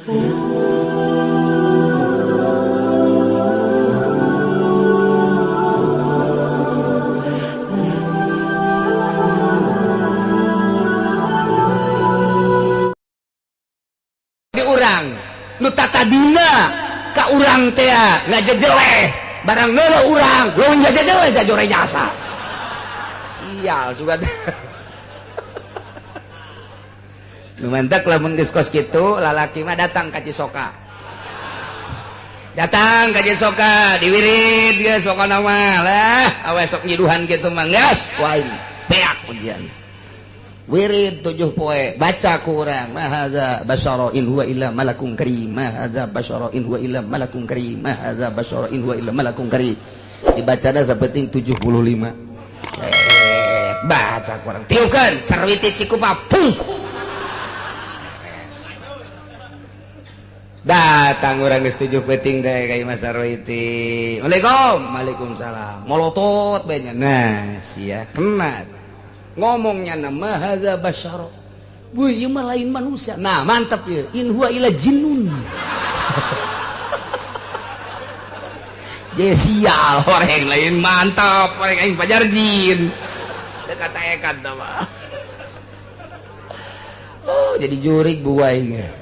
Di urang nu tatadina ka urang teh ngajejeleh barang neuleuh urang leuwih ngajejeleh jajore jasa. Sial sugan. Nu mantak lamun geus kos kitu lalaki mah datang ka Cisoka. Datang ka Cisoka diwirid geus pokona mah lah awe sok nyiduhan kitu mah geus ku aing beak ujian. Wirid 7 poe baca ku urang ma hadza basyara in huwa illa malakun karim ma hadza basyara in huwa illa malakun karim ma hadza basyara in huwa illa malakun karim. Dibacana sapenting 75. Baca ku urang tiukeun sarwiti cikupa pung. Datang orang geus 7 peuting teh ka Imah Sarwiti. Waalaikum. Waalaikumsalam. Molotot bae nya. Nah, sia kena. Ngomongnya nama hadza basyara. Weuh, ieu mah lain manusia. Nah, mantap ieu. In huwa illa jinnun. Je sial orang lain mantap, orang aing pajar jin. Teu kataekan tah mah. Oh, jadi jurig buai.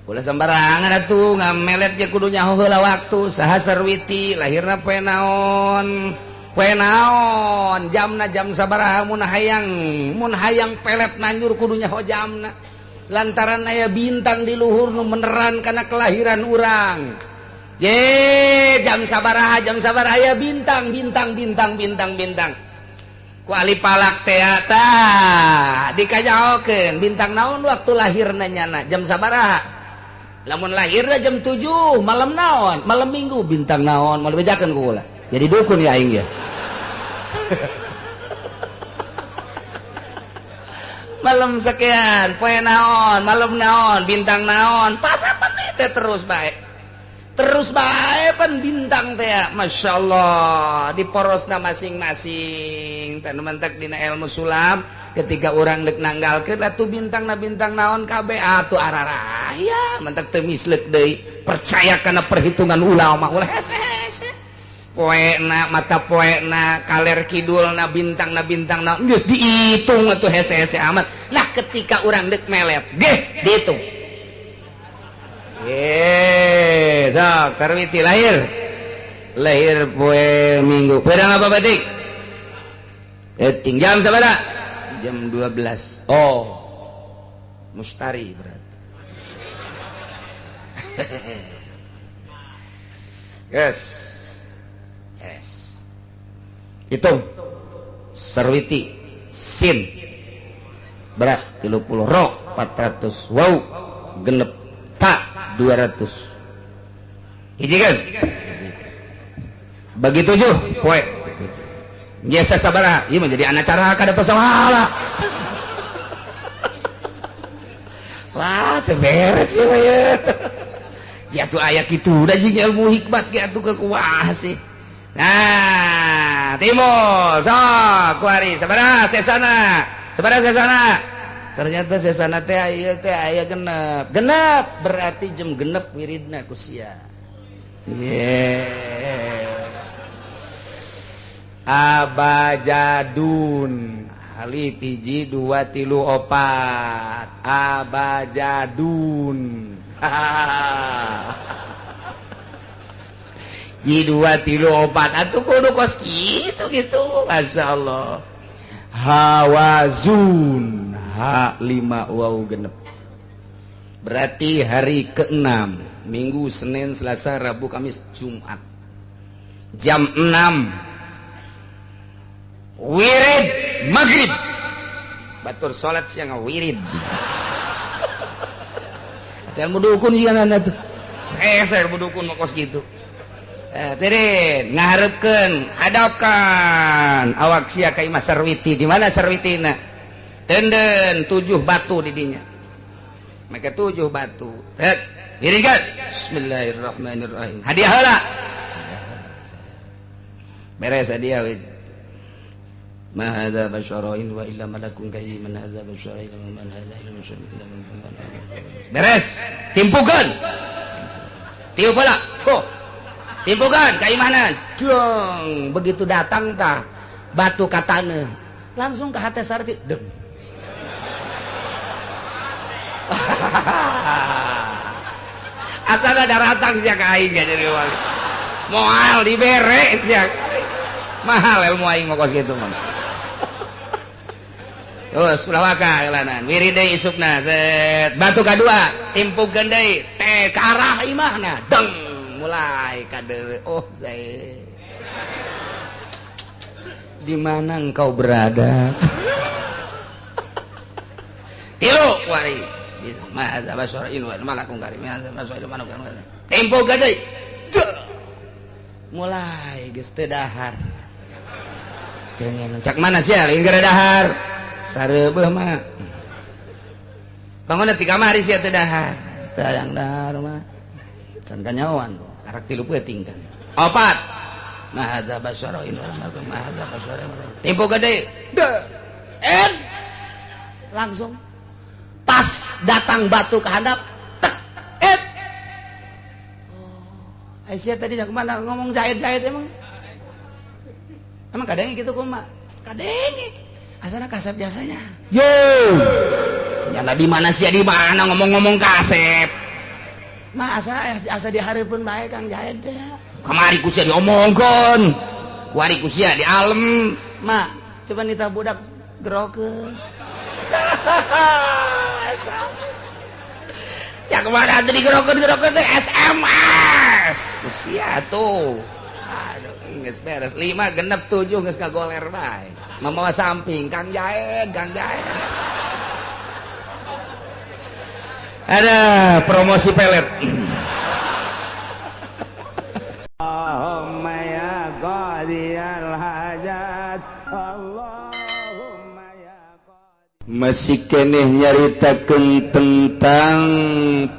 Ulah sembarangan atuh ngamelet ge kudu nyaho heula waktu saha Sarwiti lahirna poe naon jamna jam sabaraha mun hayang pelet nanjur kudu nyaho jamna lantaran aya bintang di luhur nu meneran kana kelahiran urang je jam sabaraha aya bintang bintang bintang bintang bintang ku ahli palak teh tah dikajaokeun bintang naon waktu lahirna nyana jam sabaraha. Lamun lahirna jam 7 malam naon malam minggu bintang naon mau dibejakeun ku kula jadi dukun ya aing ya. Malam sekian poe naon malam naon bintang naon pas apa teh terus bae pan bintang teh Masya Allah di porosna masing-masing teh mentek dina ilmu sulam ketika orang dek nanggalkeun atuh bintang na bintang naon kabeh atuh araraya mentek teu mislek deui percaya kana perhitungan ulama ulah hese-hese poena mata poena kaler kidulna bintang na geus dihitung atuh hese-hese amat. Nah ketika orang dek melet geh dihitung. Sok Sarwiti lahir poe Minggu. Pedang apa batik? Eting jam sabaraha? Jam 12. Oh. Mustari berarti. Yes. Yes. Hitung. Sarwiti sin berat 30 ro 400 waw genep ta 200. Hiji kan? Bagi 7 poe. Biasa sabaraha? Ieu mah jadi anak cara kada pasahala. Wah, teu beres ieu mah ye. Jatuh aya kitu da jeung ilmu hikmat ge atuh kekuah sih. Nah, timur sok kuari sabaraha sesana? Sabaraha sesana? Ternyata sesana teh aya genep. Genep berarti jam genep wiridna ku sia. Yeah. Abajadun alif 1 2 3 4 abajadun. Ji 2 3 4 atuh kudu kos kitu gitu. Masya Allah. Hawazun H 5 waw genep berarti hari ke-6 Minggu, Senin, Selasa, Rabu, Kamis, Jumat jam 6 wirid maghrib batur salat siang wirid. Ilmu dukun ieu na tuh. Saya ilmu dukun mah kos kitu. Tirin ngaharepkeun hadapkan awak sia ka imah Sarwiti. Di mana Sarwitina? Tenden 7 batu di dinya. Make 7 batu. Hek, wiridkan. Bismillahirrahmanirrahim. Hadiah heula. Beres hadiah we. Ma hadza basyara in wa illa malakun karim man hadza basyara illa man hadza illa basyara illa man. Beres. Timpukeun. Tiup heula. Fuh. Timpukeun ka imahna. Jeng, begitu datang tah batu ka taneuh. Langsung ke hate sarti deng. Asana daratang sia ka aing jadi wali. Moal dibere sia. Mahal ilmu aing mah kos kitu mah. Terus ulah waka eulanan. Wirid deui isukna. Set. Batu kadua timpukeun deui teh ka arah imahna. Deng mulai kadeuleu. Oh, saya. Di mana engkau berada? Tilu wari. Tempo gede mulai geus teu dahar. Pengen cak mana sia lain gara dahar. Sareubeeh mah. Bangun ti kamari sia teu dahar. Teu hayang dahar mah. Can kanyaoan karak tilu peuting kan. Opat. Mahadza basara in mahadza basara. Tempo gede. En langsung pas datang batu ke handap tek et. Oh, Aisyah tadi jak mana ngomong Zaid-Zaid emang. Emang kadenge gitu kumaha? Kadenge. Asana kasep biasanya. Yo. Nyana di mana sih di mana ngomong-ngomong kasep. Mah asa di hareupeun bae Kang Zaid teh. Kamari ku sia diomongkeun. Kuari ku sia di alem. Mak, coba nita budak gerokeun. Cak mana tadi gerokeun-gerokeun teh SMS. Usia tuh. Aduh, geus beres. 5 genep 7 geus kagoler bae. Mamawa samping Kang Jaed, Kang Jaed. Ada promosi pelet. Allahumma ya qadiyal hajat. Allahumma ya qadi. Masih keneh nyaritakeun tentang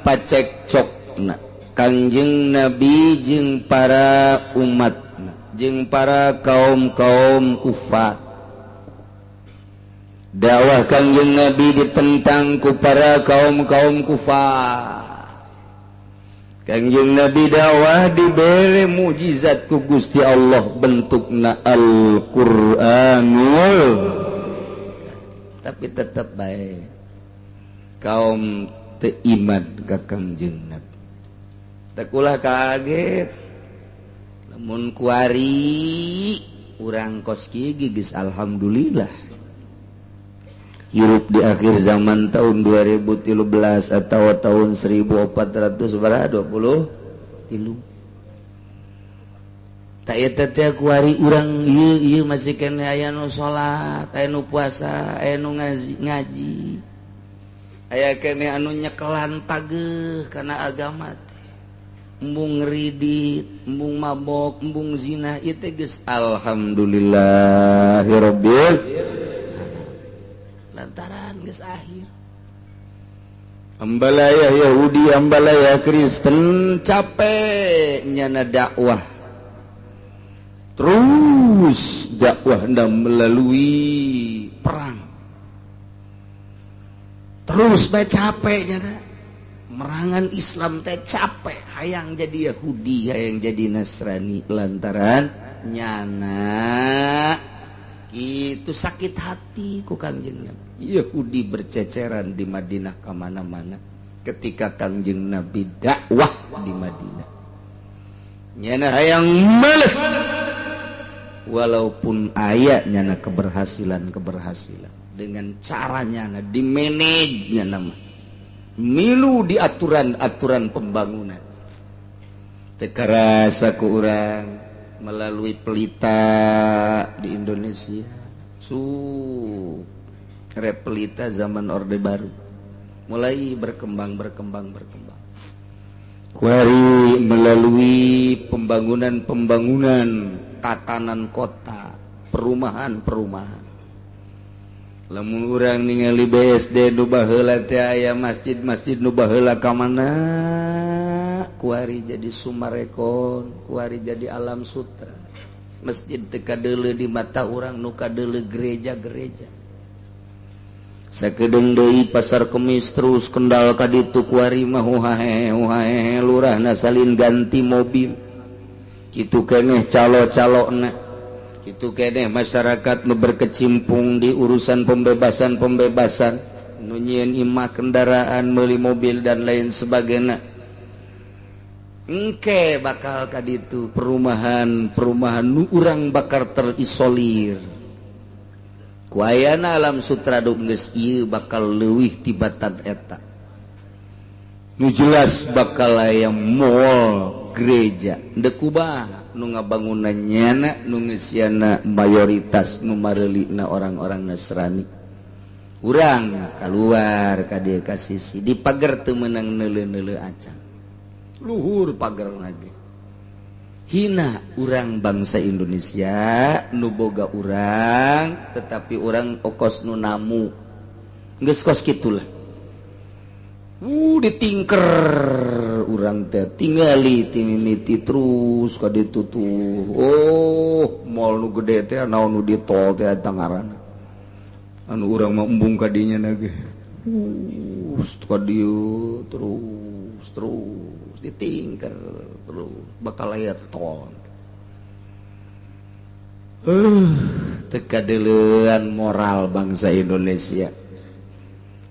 pacekcokna Kangjeng Nabi jeung para umatna jeung para kaum-kaum kufar. Dakwah Kangjeng Nabi ditentang ku para kaum-kaum kufar. Kangjeng Nabi dakwah dibere mukjizat ku Gusti Allah bentukna Al-Qur'anul. Tapi tetap baik kaum teu iman ka Kangjeng Nabi. Teu ulah kaget lamun kuari urang kos kieu geus alhamdulillah. Hirup di akhir zaman tahun 2013 atau tahun 1423. Tak eta teh kuari urang ieu ieu masih keneh aya nu salat, aya nu puasa, aya nu ngaji. Aya keneh anu nyekelan tageuh kana agama teh. Embung ngridit, embung mabok, embung zina ieu teh geus alhamdulillahirabbil lantaran geus akhir. Ambalaya Yahudi, ambalaya Kristen capek nyana dakwah. Terus dakwah melalui perang. Terus bae capek nyana. Merangan Islam teh capek, hayang jadi Yahudi, hayang jadi Nasrani lantaran nyana itu sakit hati ku Kangjeng Nabi. Yahudi berceceran di Madinah kemana-mana ketika Kangjeng Nabi dakwah di Madinah. Nyana hayang males walaupun aya nyana keberhasilan-keberhasilan dengan caranya nyana dimanage nyana mah milu di aturan-aturan pembangunan. Teu karasa ku urang melalui pelita di Indonesia. Repelita zaman Orde Baru mulai berkembang. Kuari melalui pembangunan-pembangunan tatanan kota, perumahan-perumahan. Lamun urang ningali BSD nu baheula teh aya masjid-masjid nu baheula ka mana? Kuari jadi Sumarekon, kuari jadi Alam Sutra. Masjid teu kadeuleu di mata urang nu kadeuleu gereja-gereja. Sakedeung deui Pasar Kemis terus Kendal ka ditu kuari mah huhae huhae lurahna salin ganti mobil. Kitu keneh calo-calona. Kitu keneh masyarakat nu berkecimpung di urusan pembebasan-pembebasan, nu nyieun imah, kendaraan, meuli mobil dan lain sebagainya. Engke bakal ka ditu perumahan-perumahan nu urang bakal terisolir. Ku ayana Alam Sutra geus ieu bakal leuwih tibatan eta. Nu jelas bakal aya mall gereja. Deuk kumaha nu ngabangunan nyana nu ngeusiana mayoritas nu mareulina orang-orang Nasrani. Urang kaluar ka dieu ka sisi di pager teu meunang neuleu-neuleu acan. Luhur pager lagi. Hina urang bangsa Indonesia nu boga urang tetapi urang okos nu namu geus kos kitulah. Ditingker urang teh tingali timimiti terus ka ditu tuh. Oh, mall nu gede teh naon nu di tol teh eta ngaranna. Anu urang mah embung ka dinya na ge. Ka dieu terus terus ditingker terus bakal aya tol. Teu kadeuleuan moral bangsa Indonesia.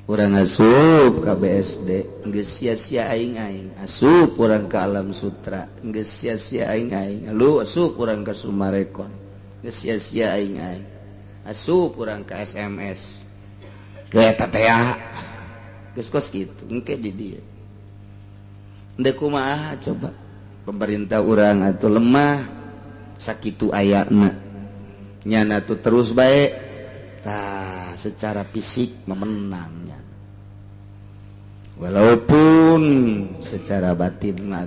Urang asup ka BSD geus sia-sia aing-aing, asup urang ka Alam Sutra geus sia-sia aing-aing, lu asup urang ka Sumarekon geus sia-sia aing-aing, asup urang ka SMS ge eta teh geus kos kitu engke di dieu. Ndek kumaha coba pemerintah urang atuh lemah sakitu ayana nyana tuh terus bae tah secara fisik memenangnya walaupun secara batin mah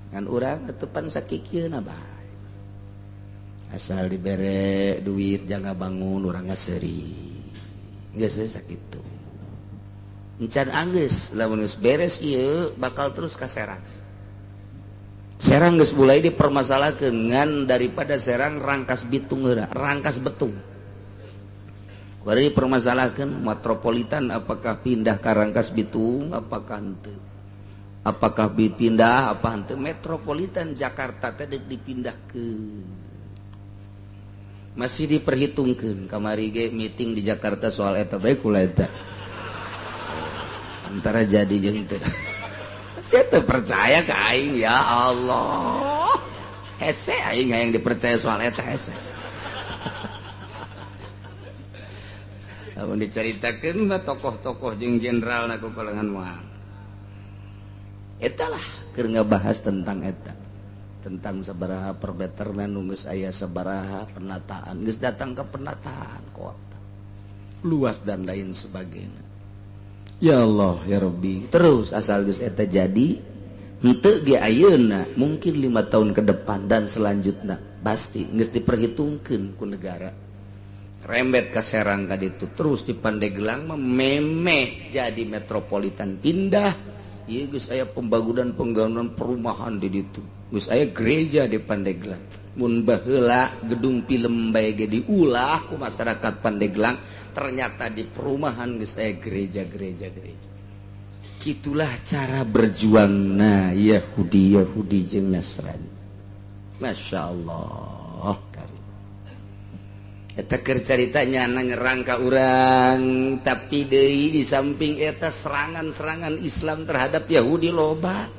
ngan urang atuh pan sakikieuna bae asal dibere duit jangan bangun urang ngaseri geus sakitu encan anggeus lamun geus beres ieu bakal terus ka Serang. Serang geus mulai dipermasalahkeun ngan daripada Serang Rangkas Bitung heula, Rangkas Betung. Kuari dipermasalahkeun metropolitan apakah pindah ka Rangkas Bitung apakah henteu. Apakah dipindah apa henteu metropolitan Jakarta teh dipindahkeun. Masih diperhitungkeun kamari ge meeting di Jakarta soal eta bae kula eta. Antara jadi jeung teu. Saya teu percaya ka aing ya Allah. Hese aing hayang dipercaya soal eta hese. Lamun dicaritakeun mah tokoh-tokoh jeung jenderal na kupalengan moal. Eta lah keur ngabahas tentang eta. Tentang sabaraha perbeterna nu geus aya sabaraha penataan, geus datang ke penataan kota. Luas dan lain sebagainya. Ya Allah ya Rabbi. Terus asal geus eta jadi henteu ge ayeuna mungkin 5 tahun ke depan dan selanjutnya pasti geus diperhitungkeun ku negara. Rembet ka Serang ka ditu terus di Pandeglang mah meme jadi metropolitan pindah. Ieu geus aya pembangunan-pembangunan perumahan di ditu. Geus aya gereja di Pandeglang. Mun baheula gedung film bae ge diulah ku masyarakat Pandeglang, ternyata di perumahan geus aya gereja-gereja gereja. Kitulah cara berjuangna Yahudi Yahudi jeung Nasrani. Masya Allah. Eta keur caritanya nyerang ka urang, tapi deui di samping eta serangan-serangan Islam terhadap Yahudi loba.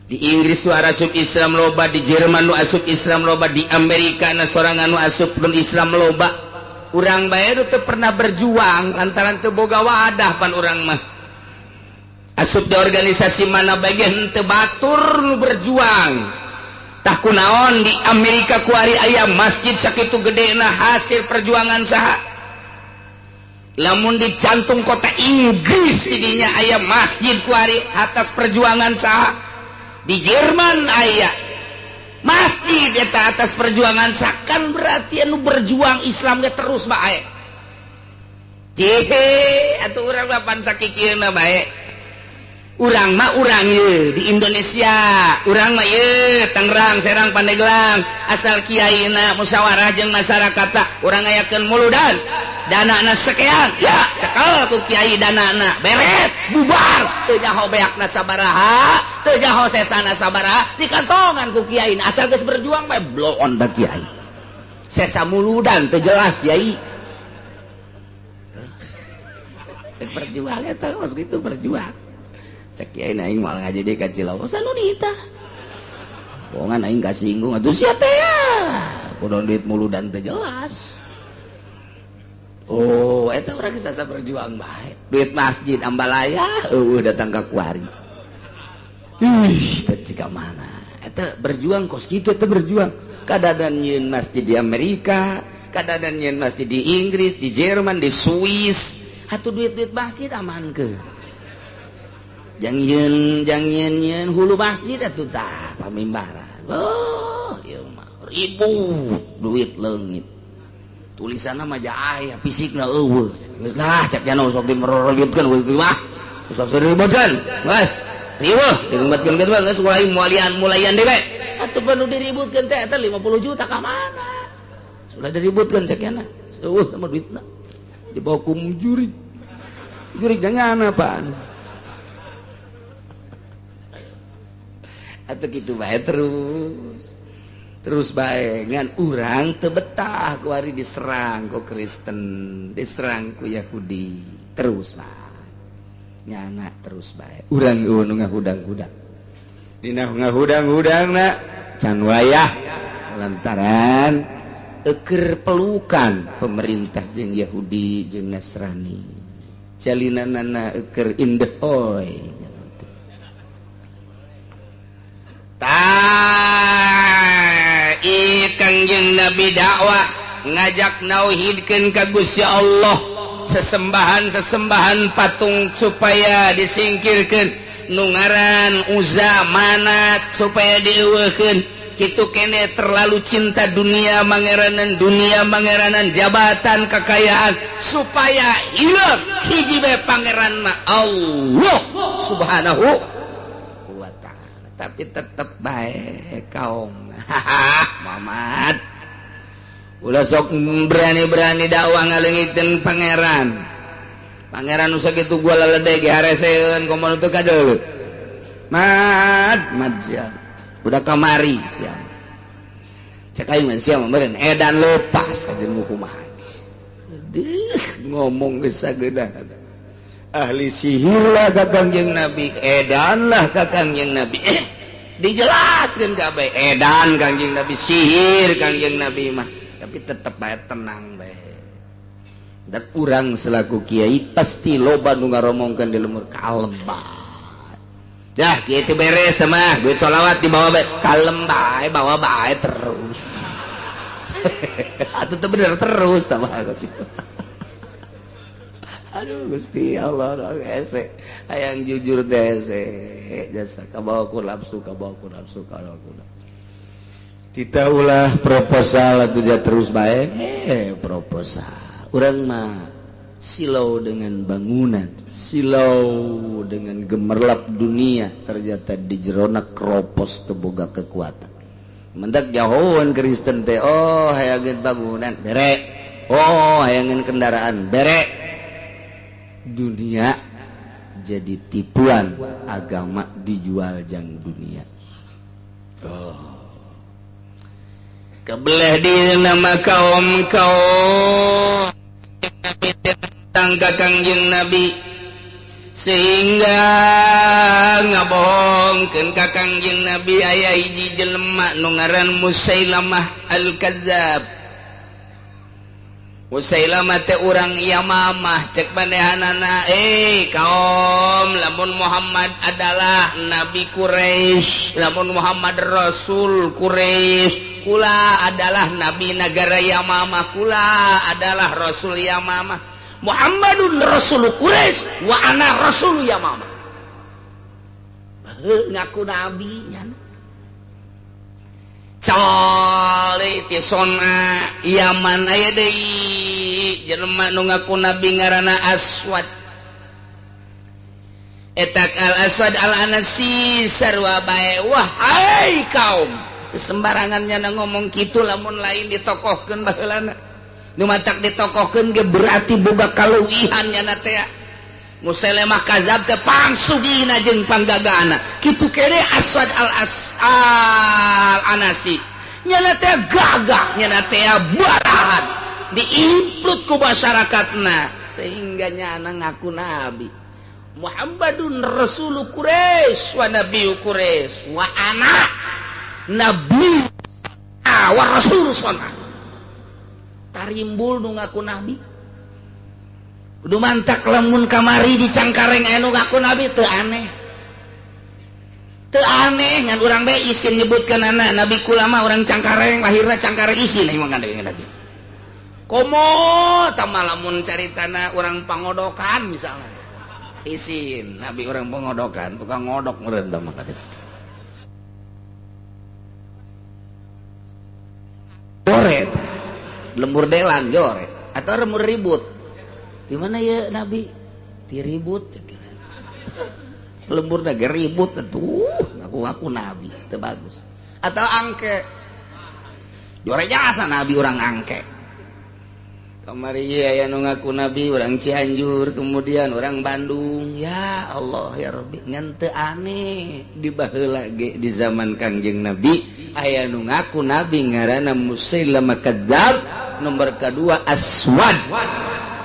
Di Inggris nu asup Islam loba, di Jerman nu asup Islam loba, di Amerika na sorangan nu asup Islam loba. Urang bae nu teu pernah berjuang lantaran teu boga wadah pan urang mah. Asup di organisasi mana bae ge henteu batur nu berjuang. Tah kunaon di Amerika kuari aya masjid sakitu gedena hasil perjuangan saha. Lamun di jantung kota Inggris didinya aya masjid kuari atas perjuangan saha. Di Jerman aya masjid eta atas perjuangan saha, kan berarti anu berjuang Islam ge terus bae. Cihe atuh urang mah pan sakikieuna bae. Urang mah urang ye di Indonesia, urang mah ye Tangerang, Serang, Pandeglang, asal kiaina musyawarah jeung masyarakat urang ngayakeun muludan, danana sekian, ya cekel ku kiai danana, beres, bubar, teu nyaho beakna sabaraha, teu nyaho sesana sabaraha, dikantongan ku kiai, asal geus berjuang bae bloon da kiai. Sesa muludan teu jelas kiai. Berjuang eta geus kitu berjuang. Cek kiai aing moal ngaji deui ka Cilawas anu nita. Bohongan aing kasinggung atuh sia teh. Kudu duit muludan teu jelas. Oh, eta urang geus asa berjuang bae. Duit masjid Ambalaya eueuh datang ka kuari. Ih, teh cika mana? Eta berjuang kos kitu eta berjuang. Kadadan nyieun masjid di Amerika, kadadan nyieun masjid di Inggris, di Jerman, di Swiss. Atuh duit-duit masjid amankeun. Jang yeun hulu masjid atuh tah pamimbaran. Oh, ieu mah ribu duit leungit. Tulisanna mah aya, fisikna eueuh. Geus lah cek jana sok dimerorobitkeun geus mah. Sok diributkeun. Geus, riweuh diributkeun geus geus mulai mulayan deui. Atuh perlu diributkeun teh eta 50 juta ka mana? Sudah diributkeun cek jana. Eueuh sama duitna. Dibawa ku jurig. Jurig jangan apaan? Atau gitu bae terus bae ngan urang teu betah ku ari diserang ku Kristen, diserang ku Yahudi, terus bae nyana terus bae urang eueuh nu ngahudang-hudang dina ngahudang-hudangna can wayah lantaran eukeur pelukan pemerintah jeung Yahudi jeung Nasrani jalinanana eukeur indehoy. Kangjeng Nabi dakwah ngajak nauhidkeun ka Gusti Allah, sesembahan-sesembahan patung supaya disingkirkeun, nu ngaran Uzza Manat supaya dieuweuhkeun. Kitu kene terlalu cinta dunia, mangeranan dunia, mangeranan jabatan, kekayaan supaya hilang hiji bae pangeran mah Allah Subhanahu wa ta'ala. Tapi tetep bae kaum Muhammad ulah sok berani-berani dakwah ngaleungiteun pangeran. Pangeran nu sakitu gua leledeg hareseun komo teu kadeuleu. Mad sia. Udah kamari sia. Cek aing mah sia mah meureun edan lepas kajeun kumaha. Deuh ngomong geus sageuna. Ahli sihir lah ka Kangjeng Nabi, edan lah ka Kangjeng Nabi. Dijelaskan kabeh edan Kangjeng Nabi, sihir Kangjeng Nabi mah, tapi tetep bae tenang bae. Dan urang selaku kiai pasti loba nu ngaromongkeun di lemur kalem bae. Dah kiai teh beres mah, duit sholawat dibawa bae, kalem bae, bawa bae terus. Atuh teu bener terus tah mah. Aduh Gusti Allah hese hayang jujur teh hese jasa kabawa ku nafsu, kabawa ku nafsu, kabawa ku nafsu. Kita ulah proposal atuh dia terus bae proposal. Urang mah silau dengan bangunan, silau dengan gemerlap dunia, ternyata di jerona keropos teu boga kekuatan. Mendak jauhan Kristen teh, oh hayangeun bangunan bere, oh hayangeun kendaraan bere. Dunia jadi tipuan, agama dijual jang dunia. Oh. Kebeleh di nama kaum kaum tentang Kangjeng Nabi sehingga ngabohongkeun ka Kangjeng Nabi aya hiji jelema nu ngaran Musailamah al-Kadzab. Musailamah teh urang Yamamah, cek manehanana kaum lamun Muhammad adalah nabi Quraisy, lamun Muhammad rasul Quraisy, kula adalah nabi negara Yamamah, kula adalah rasul Yamamah. Muhammadun rasul Quraisy wa ana rasul Yamamah. Ngaku nabi nya. Cale ti sona Yaman aya deui jelema nu ngaku nabi ngaranna Aswad. Etak al-Aswad al-Anasi sarua bae wahai kaum. Teu sembarangan nyana ngomong kitu lamun lain ditokohkeun baheulana. Nu matak ditokohkeun ge berarti boga kaleuwihan nyana teh. Musailamah kazab teh pangsugina jeung panggagana. Kitu kene Aswad al-Anasi. Nyana teh gagah, nyana teh barahan. Diimplut ku masyarakatna sehingga nyana ngaku nabi. Muhammadun Rasulu Quraisy wa nabiyyu Quraisy wa ana nabi wa rasul sona. Tarimbul nu ngaku nabi. Kudu mantak lamun kamari di Cangkareng aya nu ngaku nabi teu aneh. Teu aneh ngan urang bae isin nyebutkeun anak nabi kulama urang Cangkareng lahirna Cangkareng isin emang kadang-kadang. Komo tama lamun caritana urang pangodokan misalnya. Isin nabi urang pangodokan tukang ngodok meureun tah mah kadang. Joret lembur delan joret atau lembur ribut. Di mana ya nabi? Diribut lembur ge ribut atuh ngaku-ngaku nabi teu bagus. Atau angke. Joret jasa nabi urang angke. Kamari aya nu ngaku nabi urang Cianjur, kemudian orang Bandung. Ya Allah ya Rabbi, ngan teu aneh di baheula ge di zaman Kangjeng Nabi aya nu ngaku nabi ngaranna Musailamah Kadzab, nomor kedua Aswad.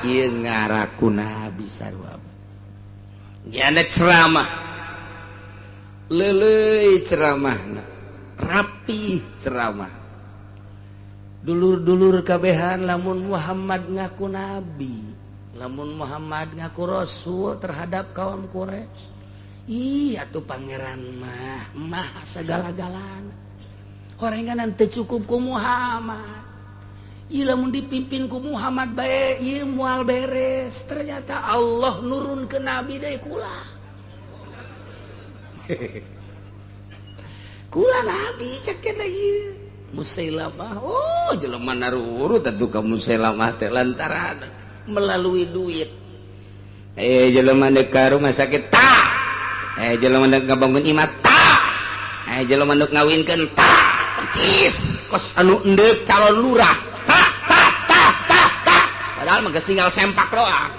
Ieu ngaraku nabi sarua. Nyana ceramah. Leuleuy ceramahna, rapi ceramah. Dulur-dulur kabehan lamun Muhammad ngaku nabi, lamun Muhammad ngaku rasul terhadap kaum Quraisy. Ih atuh pangeran mah mah segala-galana. Horengan teu cukup ku Muhammad. Ih lamun dipimpin ku Muhammad bae ieu moal beres. Ternyata Allah nurun ke nabi deui kula. Kula nabi cek ieu. Musailamah, oh jelema narurut atuh ka Musailamah teh lantaran melalui duit. Jelema deuk ka rumah sakit ta. Jelema deuk ngabangun imah ta. Jelema deuk ngawinkeun ta. Percis kos anu endeuk calon lurah. Ta ta ta ta ta. Padahal mah geus tinggal sempak doang.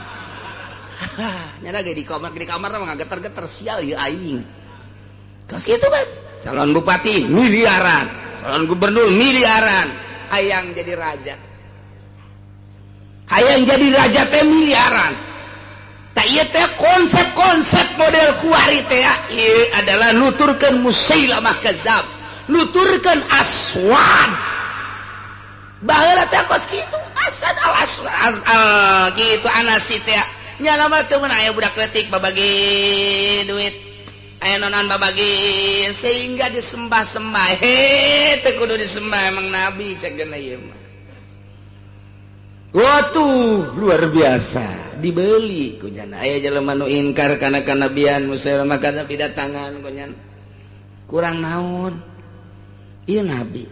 Nyana ge di kamar mah ngageter-geter sial ieu aing. Kos kitu bae. Calon bupati miliaran. Calon gubernur miliaran, hayang jadi raja. Hayang jadi raja teh miliaran. Tak ieu teh konsep-konsep model kuari teh ieu adalah nuturkeun Musailamah Kadzab, nuturkeun Aswad. Baheula teh kos kitu, Asad al Aswad al kitu anasi teh. Nya lama teh mun aya budak leutik babagi duit. Aya nonan babagi sehingga disembah-sembah. He teu kudu disembah emang nabi cek geuna ieu mah. Watuh luar biasa dibeli ku nyana. Aya jelema nu inkar kana kanabian Musailamah kana datangan ku nyana. Kurang naon? Ieu nabi.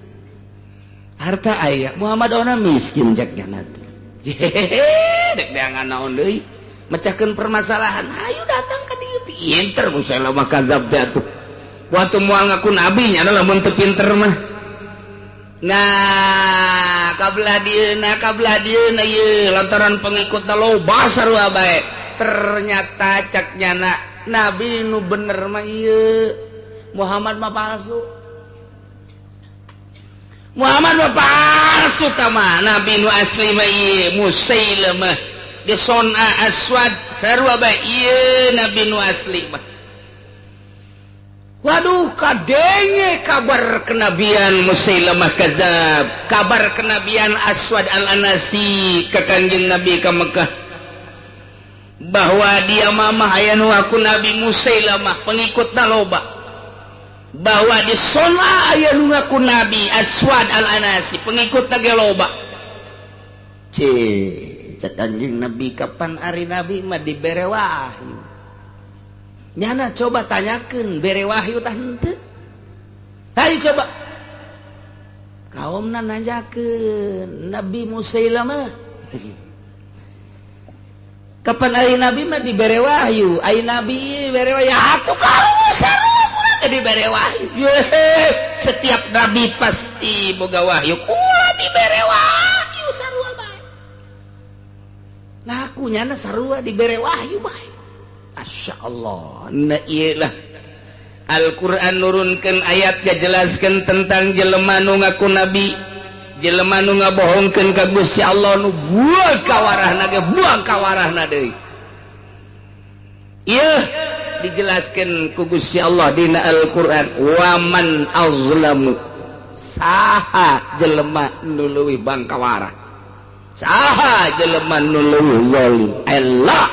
Harta aya Muhammad ona miskin cek nyana teh. Jehehe dek deangan naon deui? Mecahkeun permasalahan. Ayo datang ka dieu pinter Musailamah kadzab teh atuh. Waktu moal ngaku nabi nya lamun teu pinter mah. Nah, kabelah dieuna ieu lantaran pengikutna loba sarua bae. Ternyata cak nyana nabi nu bener mah ieu. Muhammad mah palsu. Muhammad mah palsu tah mah. Nabi nu asli mah ieu Musailamah. Di Sona Aswad sarua bae ieu nabi nu asli mah. Waduh kadenge kabar kenabian Musailamah Kadzab, kabar kenabian Aswad al-Anasi ke Kanjeng Nabi ke Mekah bahwa dia mamah aya nu aku Nabi Musailamah pengikutna loba, bahwa di Sona aya nu ngaku Nabi Aswad al-Anasi pengikutna ge loba. Cek Kanjeng Nabi kapan ari Nabi mah dibere wahyu. Nyana coba tanyakeun bere wahyu tah henteu. Hayu coba. Kaumna nanyakeun Nabi Musailamah. Kapan ari nabi mah dibere wahyu, ari nabi bere wahyu atuh kalau sarua kurang teh dibere wahyu. Ye, setiap nabi pasti boga wahyu, kula dibere wahyu sarua bae. Ngaku nyana sarua dibere wahyu bae. Masya Allah. Nah ieu lah Al-Qur'an nurunkeun ayat ngajelaskeun tentang jelema nu ngaku nabi, jelema nu ngabohongkeun ka Gusti Allah nu buang kawarahna ge buang kawarahna deui. Ieu dijelaskeun ku Gusti Allah dina Al-Qur'an, waman azlamu, saha jelema nu leuwih bangkawarah, saha jelema nu leuwih zalim. Allah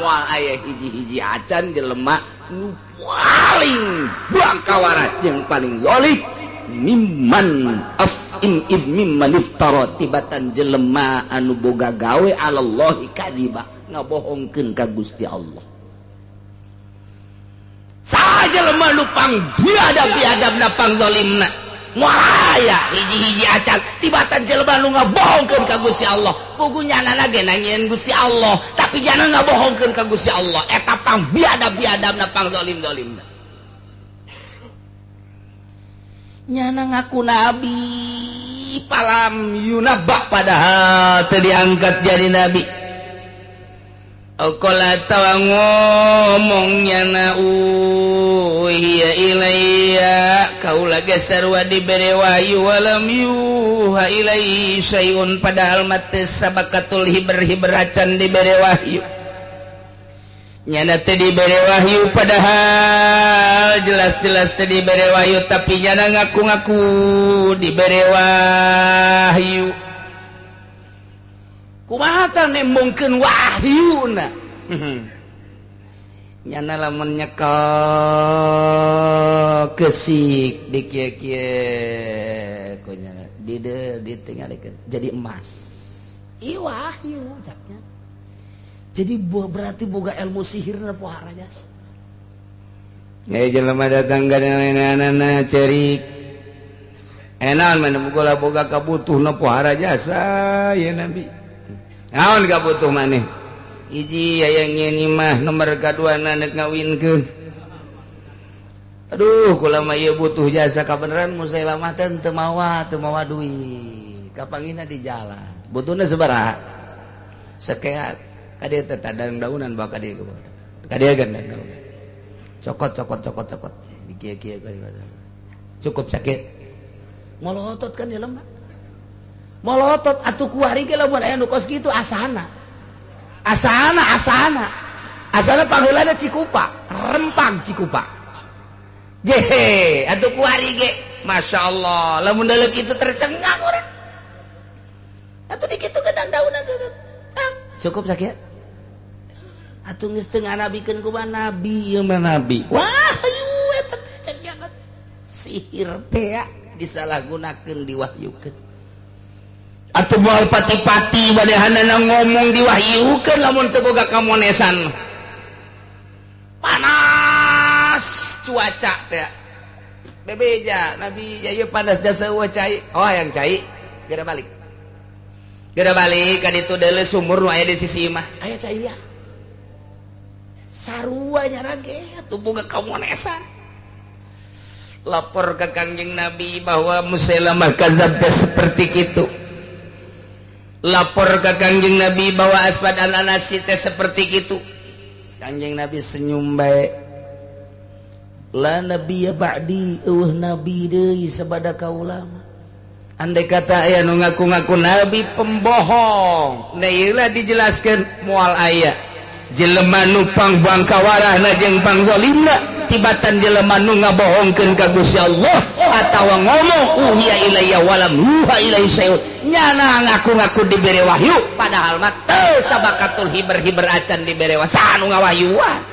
moal aya hiji-hiji acan jelema nu paling bangkawarah jeung paling zalim mimman afim mimman iftara tibatan jelema anu boga gawe alallahi kadiba, ngabohongkeun ka Gusti Allah. Saha jelema nu pang biadab-biadabna pang zalimna, moal aya hiji-hiji acan tibatan jelema nu ngabohongkeun ka Gusti Allah. Pugu nyana ge nangieun Gusti Allah, tapi jangan ngabohongkeun ka Gusti Allah. Eta pang biadab-biadabna pang zalim-zalimna. Nyana ngaku nabi palam yunabba padahal teu diangkat jadi nabi. Okola tawa ngomong nyana uhiya ilayya kaula ge sarua dibere wahyu walam yuha ilaihi syai'un padahal mah teu sabakatul hiber-hiber acan dibere wahyu. Nyana teu dibere wahyu padahal jelas-jelas teu dibere wahyu, tapi nyana ngaku-ngaku dibere wahyu. Kumaha tah nembongkeun wahyuna? Nyana lamun nyekel kesik di kieu-kieu ku nyana di ditinggalikeun jadi emas. Ieu wahyu caknya. Jadi berarti boga ilmu sihirna pohara jasa. Ya jelema datang ka nenek-nenek cerik. Enaon mana boga boga kabutuhna pohara jasa ya Nabi. Naon kabutuh maneh? Hiji aya nyeun imah, nomor kaduana nek ngawinkeun. Aduh, kula mah ieu butuh jasa kabeneran Musailamah teh teu mawa duit. Kapangina di jalan. Butuhna sabaraha? Sakeat. Kadieu teh tadang daunan bawa kadieu ka dieu kan daunan. Cokot cokot cokot cokot. Di kieu-kieu cukup sakit. Molotot kan di lemah. Molotot atuh kuari ge lamun aya nu kos kitu asana. Asana asana. Asana pangheulana Cikupa, rempang Cikupa. Jehe, atuh kuari ge masyaallah, lamun daleuk itu tercengang urang. Atuh di kitu gedang daunan cukup sakit. Atuh geus teu nganabikeun ku nabi ieu mah nabi. Wahyu eta teh cengang. Sihir teh disalahgunakeun diwahyukeun. Atuh moal pati-pati badehanana ngomong diwahyukeun lamun teu boga kamonesan. Panas cuaca teh. Bebeja Nabi ieu panas jasa eueuh cai. Oh hayang cai, geura balik. Geura balik ka ditu deuleu sumur nu aya di sisi imah. Aya cai ya. Sarua nyana ge atuh boga kamonesan. Lapor ke Kangjeng Nabi bahwa Musailamah kadzab seperti kitu. Lapor ke Kangjeng Nabi bahwa Aswad al-Anasi teh seperti kitu. Kangjeng Nabi senyum bae. La nabiyya ba'di, eueuh nabi deui sabada kaula mah. Andai kata aya nu ngaku-ngaku nabi pembohong. Nah ieu lah dijelaskeun moal aya jelema nu pangbangkawarahna jeung pangzalimna tibatan jelema nu ngabohongkeun ka Gusti Allah atawa ngomong uhiya ilayya walam yuha ilaihi syai'un. Nyana ngaku-ngaku dibere wahyu padahal mah teu sabakatul hiber-hiber acan dibere wahyu anu ngawahyuan.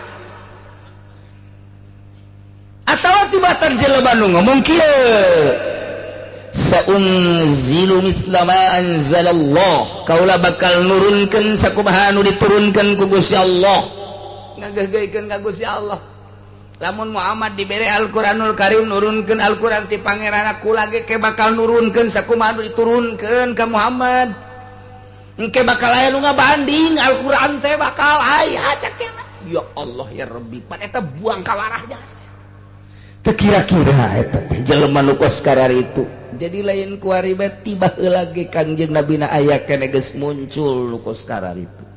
Atawa tibatan jelema nu ngomong kieu, saunzilu mithla ma anzalallah, kaula bakal nurunkeun sakumaha anu diturunkeun ku Gusti Allah. Ngageugeuykeun ka Gusti Allah. Lamun Muhammad dibere Al-Qur'anul Karim nurunkeun Al-Qur'an ti pangeranna kula ge ke bakal nurunkeun sakumaha anu diturunkeun ka Muhammad. Engke bakal aya nu ngabanding Al-Qur'an teh bakal aya cek ya Allah ya Rabbi pan eta buang ka warah jasa. Teu kira-kira eta teh jelema nu kos kararitu. Jadi lain kuari bae tiba heula ge Kangjeng Nabi na aya keneh geus muncul nu kos kararitu.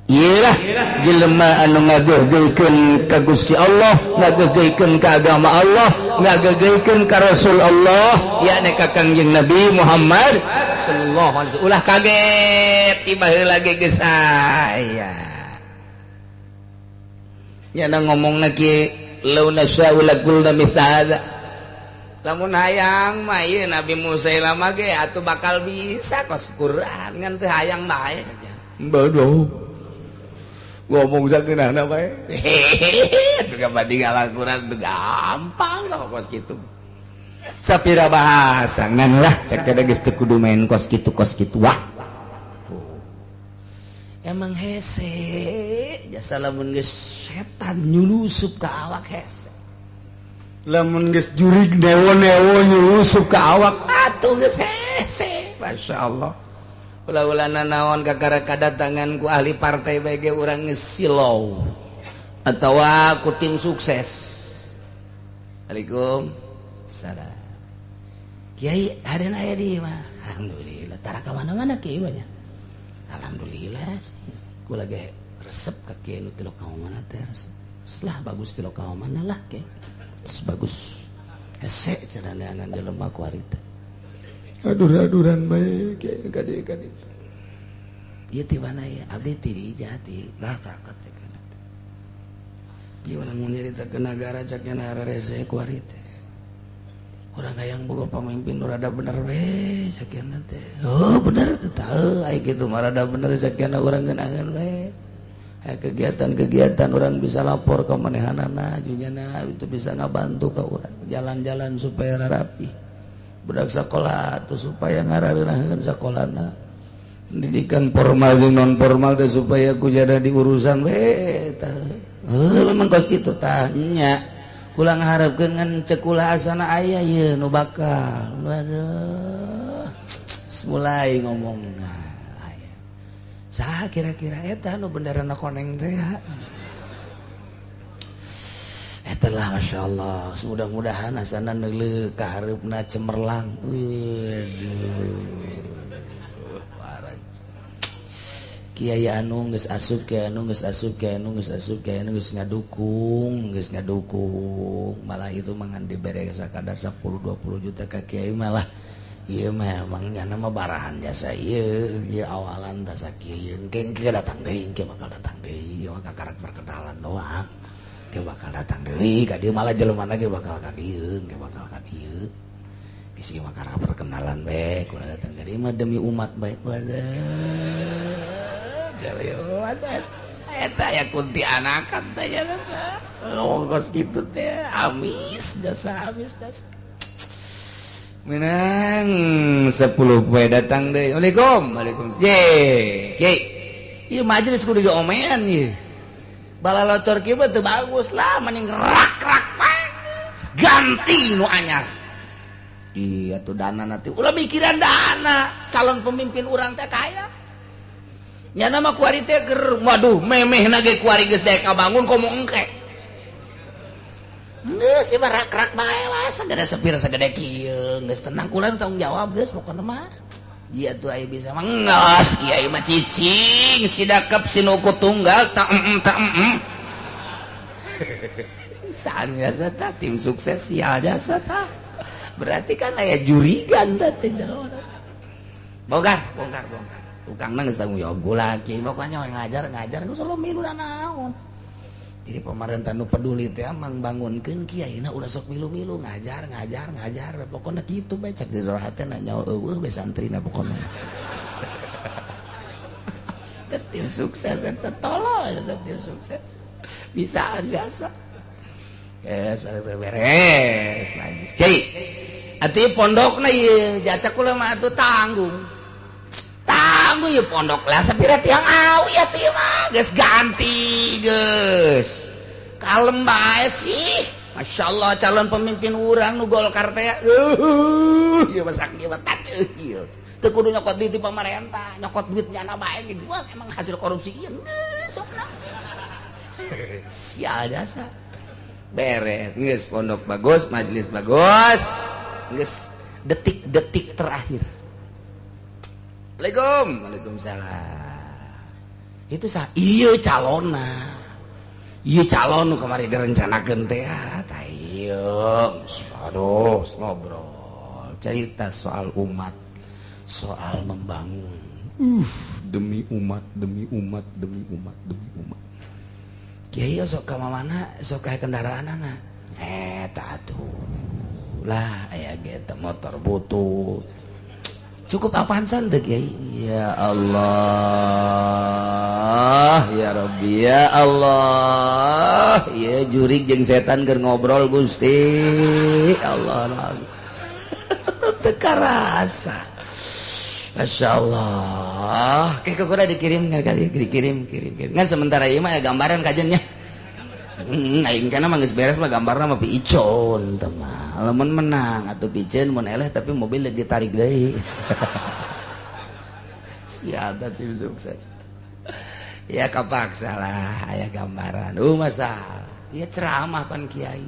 Iyalah jelema anu ngageugeuykeun ka Gusti Allah, ngageugeuykeun ka agama Allah, ngageugeuykeun ka Rasul Allah, yakni ka Kangjeng Nabi Muhammad sallallahu alaihi wasallam. Ulah kaget tiba heula ge geus aya. Nya ngomongna kieu law nasya'u laqulna mithla hadza. Lamun hayang mah ieu Nabi Musa lama ge atuh bakal bisa kos Quran ngan teu hayang bae. Bodoh. Ngomong sakeunahna bae. Hehehe, teu kabanding Al-Qur'an teu gampang lah kos kitu. Sapira bahasa ngan lah sakada geus teu kudu main kos kitu wah. Tuh. Emang hese jasa lamun geus setan nyulusup ka awak hese. Lamun geus jurig newo-newo nyulusup ka awak atuh geus hese. Masyaallah. Ulah-ulana naon kakara kadatangan ku ahli partai BG urang geus silau atawa ku tim sukses. Assalamualaikum. Salam. Kiai hadeun aya di mah. Alhamdulillah tara ka mana-mana kiai mah nya. Alhamdulillah kula ge resep ka kiai nu tilok ka mana teh resep. Lah bagus tilok ka mana lah kiai. Bagus. Hese cenah neangan jelema ku harita. Adur-aduran bae kiai ka dieu ka ditu. Ieu ti mana ya? Abdi ti di Jati. Lah cakep teh kana. Ieu urang mun nyarita ke nagara cak nya rese ku ari teh. Urang hayang boga pamimpin nu rada bener we cak nya teh. Oh bener teh tah ai kitu mah rada bener cak nya urang ngeunaheun we. Aya kegiatan-kegiatan urang bisa lapor ka manehanana junyana itu bisa ngabantu ka urang jalan-jalan supaya rapi. Budak sekolah tuh supaya ngarareunaheun sakolana. Pendidikan formal jeung non formal teh supaya ku jada diurusan we tah. Heuh memang kos kitu tah nya. Kula ngaharepkeun ngan ceuk kula asana aya ieu nu bakal. Waduh. Mulai ngomongna aya. Saha kira-kira eta nu benderana koneng teh ya? Eta lah Masya Allah, mudah-mudahan asana neuleuh ka hareupna cemerlang. Waduh. Kiai anu geus asup, kiai anu geus asup, kiai anu geus asup, kiai anu geus ngadukung, geus ngadukung. Malah itu mah ngan dibere sakadar 10 20 juta ka kiai malah ieu mah emang nyana mah barahan jasa ieu, ieu awalan tah sakieu. Engke engke datang deui, engke bakal datang deui, ieu mah kakarak perkenalan doang. Engke bakal datang deui, ka dieu malah jelema lagi bakal ka dieu, engke bakal ka dieu. Geus ieu mah kakarak perkenalan bae, kula datang ka dieu mah demi umat bae. Waduh. Eta ya kunti anakan teh nya teh. Kos kitu teh amis jasa amis jasa. Menang 10 poe datang deui. Waalaikum. Waalaikumsalam. Ye, kiai. Ieu majelis kudu diomean ieu. Balalocor kieu mah teu bagus lah, mending rak-rak ganti nu anyar. Iya tuh dana nanti. Ulah mikiran dana, calon pemimpin urang teh kaya. Nyana mah kuari teh keur waduh memehna ge kuari geus daek kabangun komo engke. Geus ieu mah rak-rak bae lah sagede sepir sagede kieu geus tenang kula tanggung jawab geus pokona mah. Jia tuh aya bisa mah geus kiai mah cicing sidakep sinuku tunggal ta ta. Saan jasa ta tim sukses sial jasa ta. Berarti kan aya jurigan teh jelema. Bongkar, bongkar, bongkar. Tukang nang geus tanggung jawab gula kiai pokoknya ngajar geus selalu milu naon. Jadi pemerintah nu peduli teh mangbangunkeun kiaina ulah sok milu-milu ngajar ngajar ngajar pokona kitu bae cek di rohatna nyawa eueuh bae santrina pokona. Tim sukses eta tolol tim sukses. Bisa jasa. Geus beres majlis. Kiai atuh pondokna ieu jacak kula mah atuh tanggung. Tanggung ieu pondok lah sapira tiang awi atuh ieu mah geus ganti geus. Kalem bae sih. Masyaallah calon pemimpin urang nu Golkar teh. Ieu mah sakieu mah taceuh ieu. Teu kudu nyokot duit di pamarentah, nyokot duit nyana bae ge jual emang hasil korupsi ieu. Sok na. Sial jasa. Beres, geus pondok bagus, majelis bagus. Geus detik-detik terakhir. Assalamualaikum. Waalaikumsalam. Itu sah ieu calonna. Ieu calon nu kamari direncanakeun teh tah ieu. Aduh, ngobrol cerita soal umat, soal membangun. Demi umat, demi umat, demi umat, demi umat. Kiai sok ka mana sok ka kendaraanana. Eta atuh. Lah aya ge motor butuh. Cukup apaan teh Kiai? Ya Allah, ya Rabbi, ya Allah. Ya jurig jeung setan keur ngobrol Gusti. Allah. Teu karasa. Masya Allah. Kayak kuda dikirim kali, dikirim, kirim, kirim. Kan sementara ieu mah gambaran kajennya. Aing kana mah geus beres mah gambarna mah piicon teh mah. Lamun menang atuh piceun mun eleh tapi mobil ditarik deui. Siap tim sukses. Ya kapaksa lah aya gambaran. Masalah. Ya ceramah pan kiai.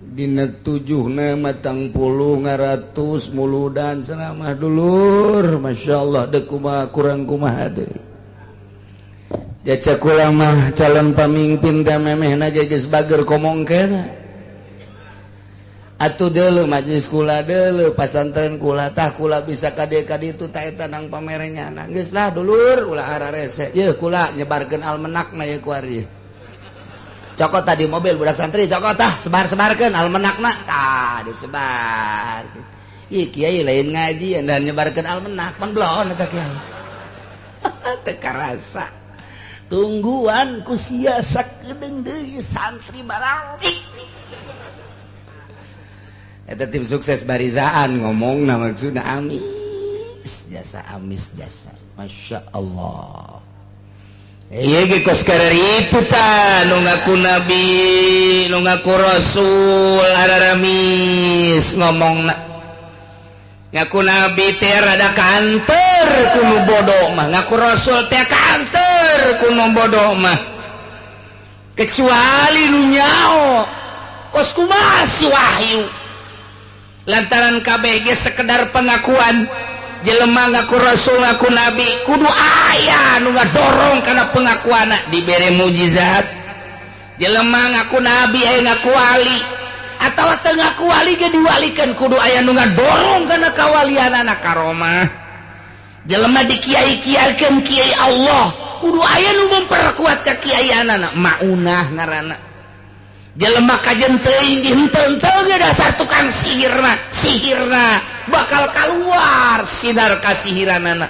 Dina 7 matang puluh ngaratus muludan ceramah dulur. Masya Allah dek kumaha kurang kumaha deui. Jaca kula mah calon pamimpin teh memehna ge geus bager komongkeuna. Atuh deuleu majelis kula deuleu pasantren kula tah kula bisa kade-kade itu ta eta nang pamerenya. Geus lah dulur ulah ararese. Yeuh kula nyebarkeun almanakna ye kuari. Cokot tadi mobil budak santri cokot tah sebar-sebarkeun almanakna tah disebar. Ih kiai lain ngaji dan nyebarkeun almanak pan belon eta kiai. Teu karasa. Tungguan ku sia sakedeung deui santri baralik. Eta tim sukses barizaan ngomongna maksudna amis jasa amis jasa. Masya Allah. Iya ge kos itu ta nu ngaku nabi, nu ngaku rasul araramis ngomongna. Ngaku nabi teh rada kanter ku nu bodoh mah, ngaku rasul teh kanter ku nu bodoh mah. Kecuali nu nyao kos kumaha si wahyu. Lantaran kabeh ge sekedar pengakuan. Jelema ngaku rasul ngaku nabi kudu aya nu ngadorong kana pengakuanna dibere mujizat. Jelema ngaku nabi aya ngaku wali atawa teu ngaku wali ge diwalikeun kudu aya nu ngadorong kana kawalianana karomah. Jelema dikiai-kiaikeun kiai Allah kudu aya nu memperkuat kakiaianana maunah ngaranna. Jelema kajen teuing dihenteu-henteu ge dasar tukang sihirna, sihirna bakal keluar sinar kasihiranana.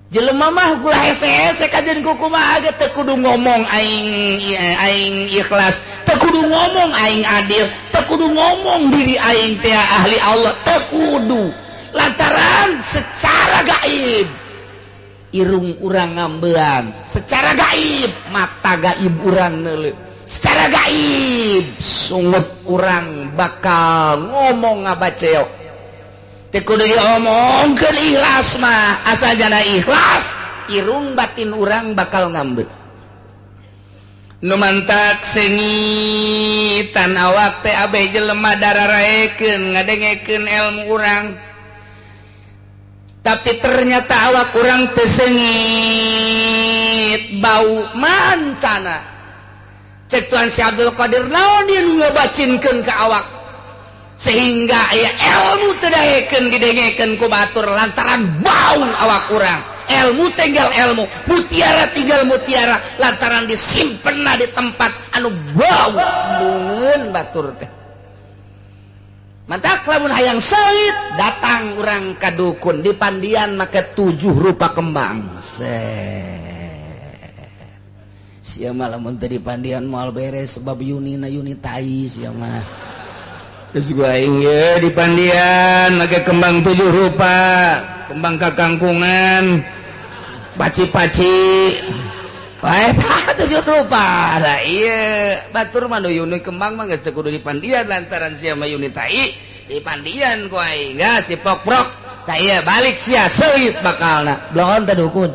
Jelema mah gula hese-hese kajen kumaha ge teu kudu ngomong aing aing ikhlas, teu kudu ngomong aing adil, teu kudu ngomong diri aing teh ahli Allah, teu kudu. Lantaran secara gaib irung urang ngambean, secara gaib mata gaib urang neuleuh, secara gaib sungut urang bakal ngomong ngabaceok. Teu kudu diomongkeun ikhlas mah, asal jana ikhlas irung batin urang bakal ngambeun. Nu mantak sengitan awak teh abeh jelema dararaekeun ngadengekeun ilmu urang. Tapi ternyata awak kurang tesengit bau mantana. Cek Tuhan Syekh Abdul Qadir naon dia nu ngabacinkeun ka awak sehingga aya ilmu teu daekeun didengekeun ku batur lantaran bau awak urang. Ilmu tinggal ilmu, mutiara tinggal mutiara lantaran disimpenna di tempat anu bau embungeun batur teh. Mantak lamun hayang seungit datang urang ka dukun di pandian make 7 rupa kembang. Set. Sia mah lamun teu di pandian moal beres sebab yunina yuni tai sia mah. Terus gua aing ye di pandian make kembang 7 rupa, kembang kakangkungan, paci-paci. Wae 7 rupa. Lah ieu batur mah nu yuni kembang mah geus teu kudu di pandian lantaran sia mah yuni tai Dipandian ku aing geus dipokprok. Tah ieu balik sia seuit bakalna. Bloon teh dukun.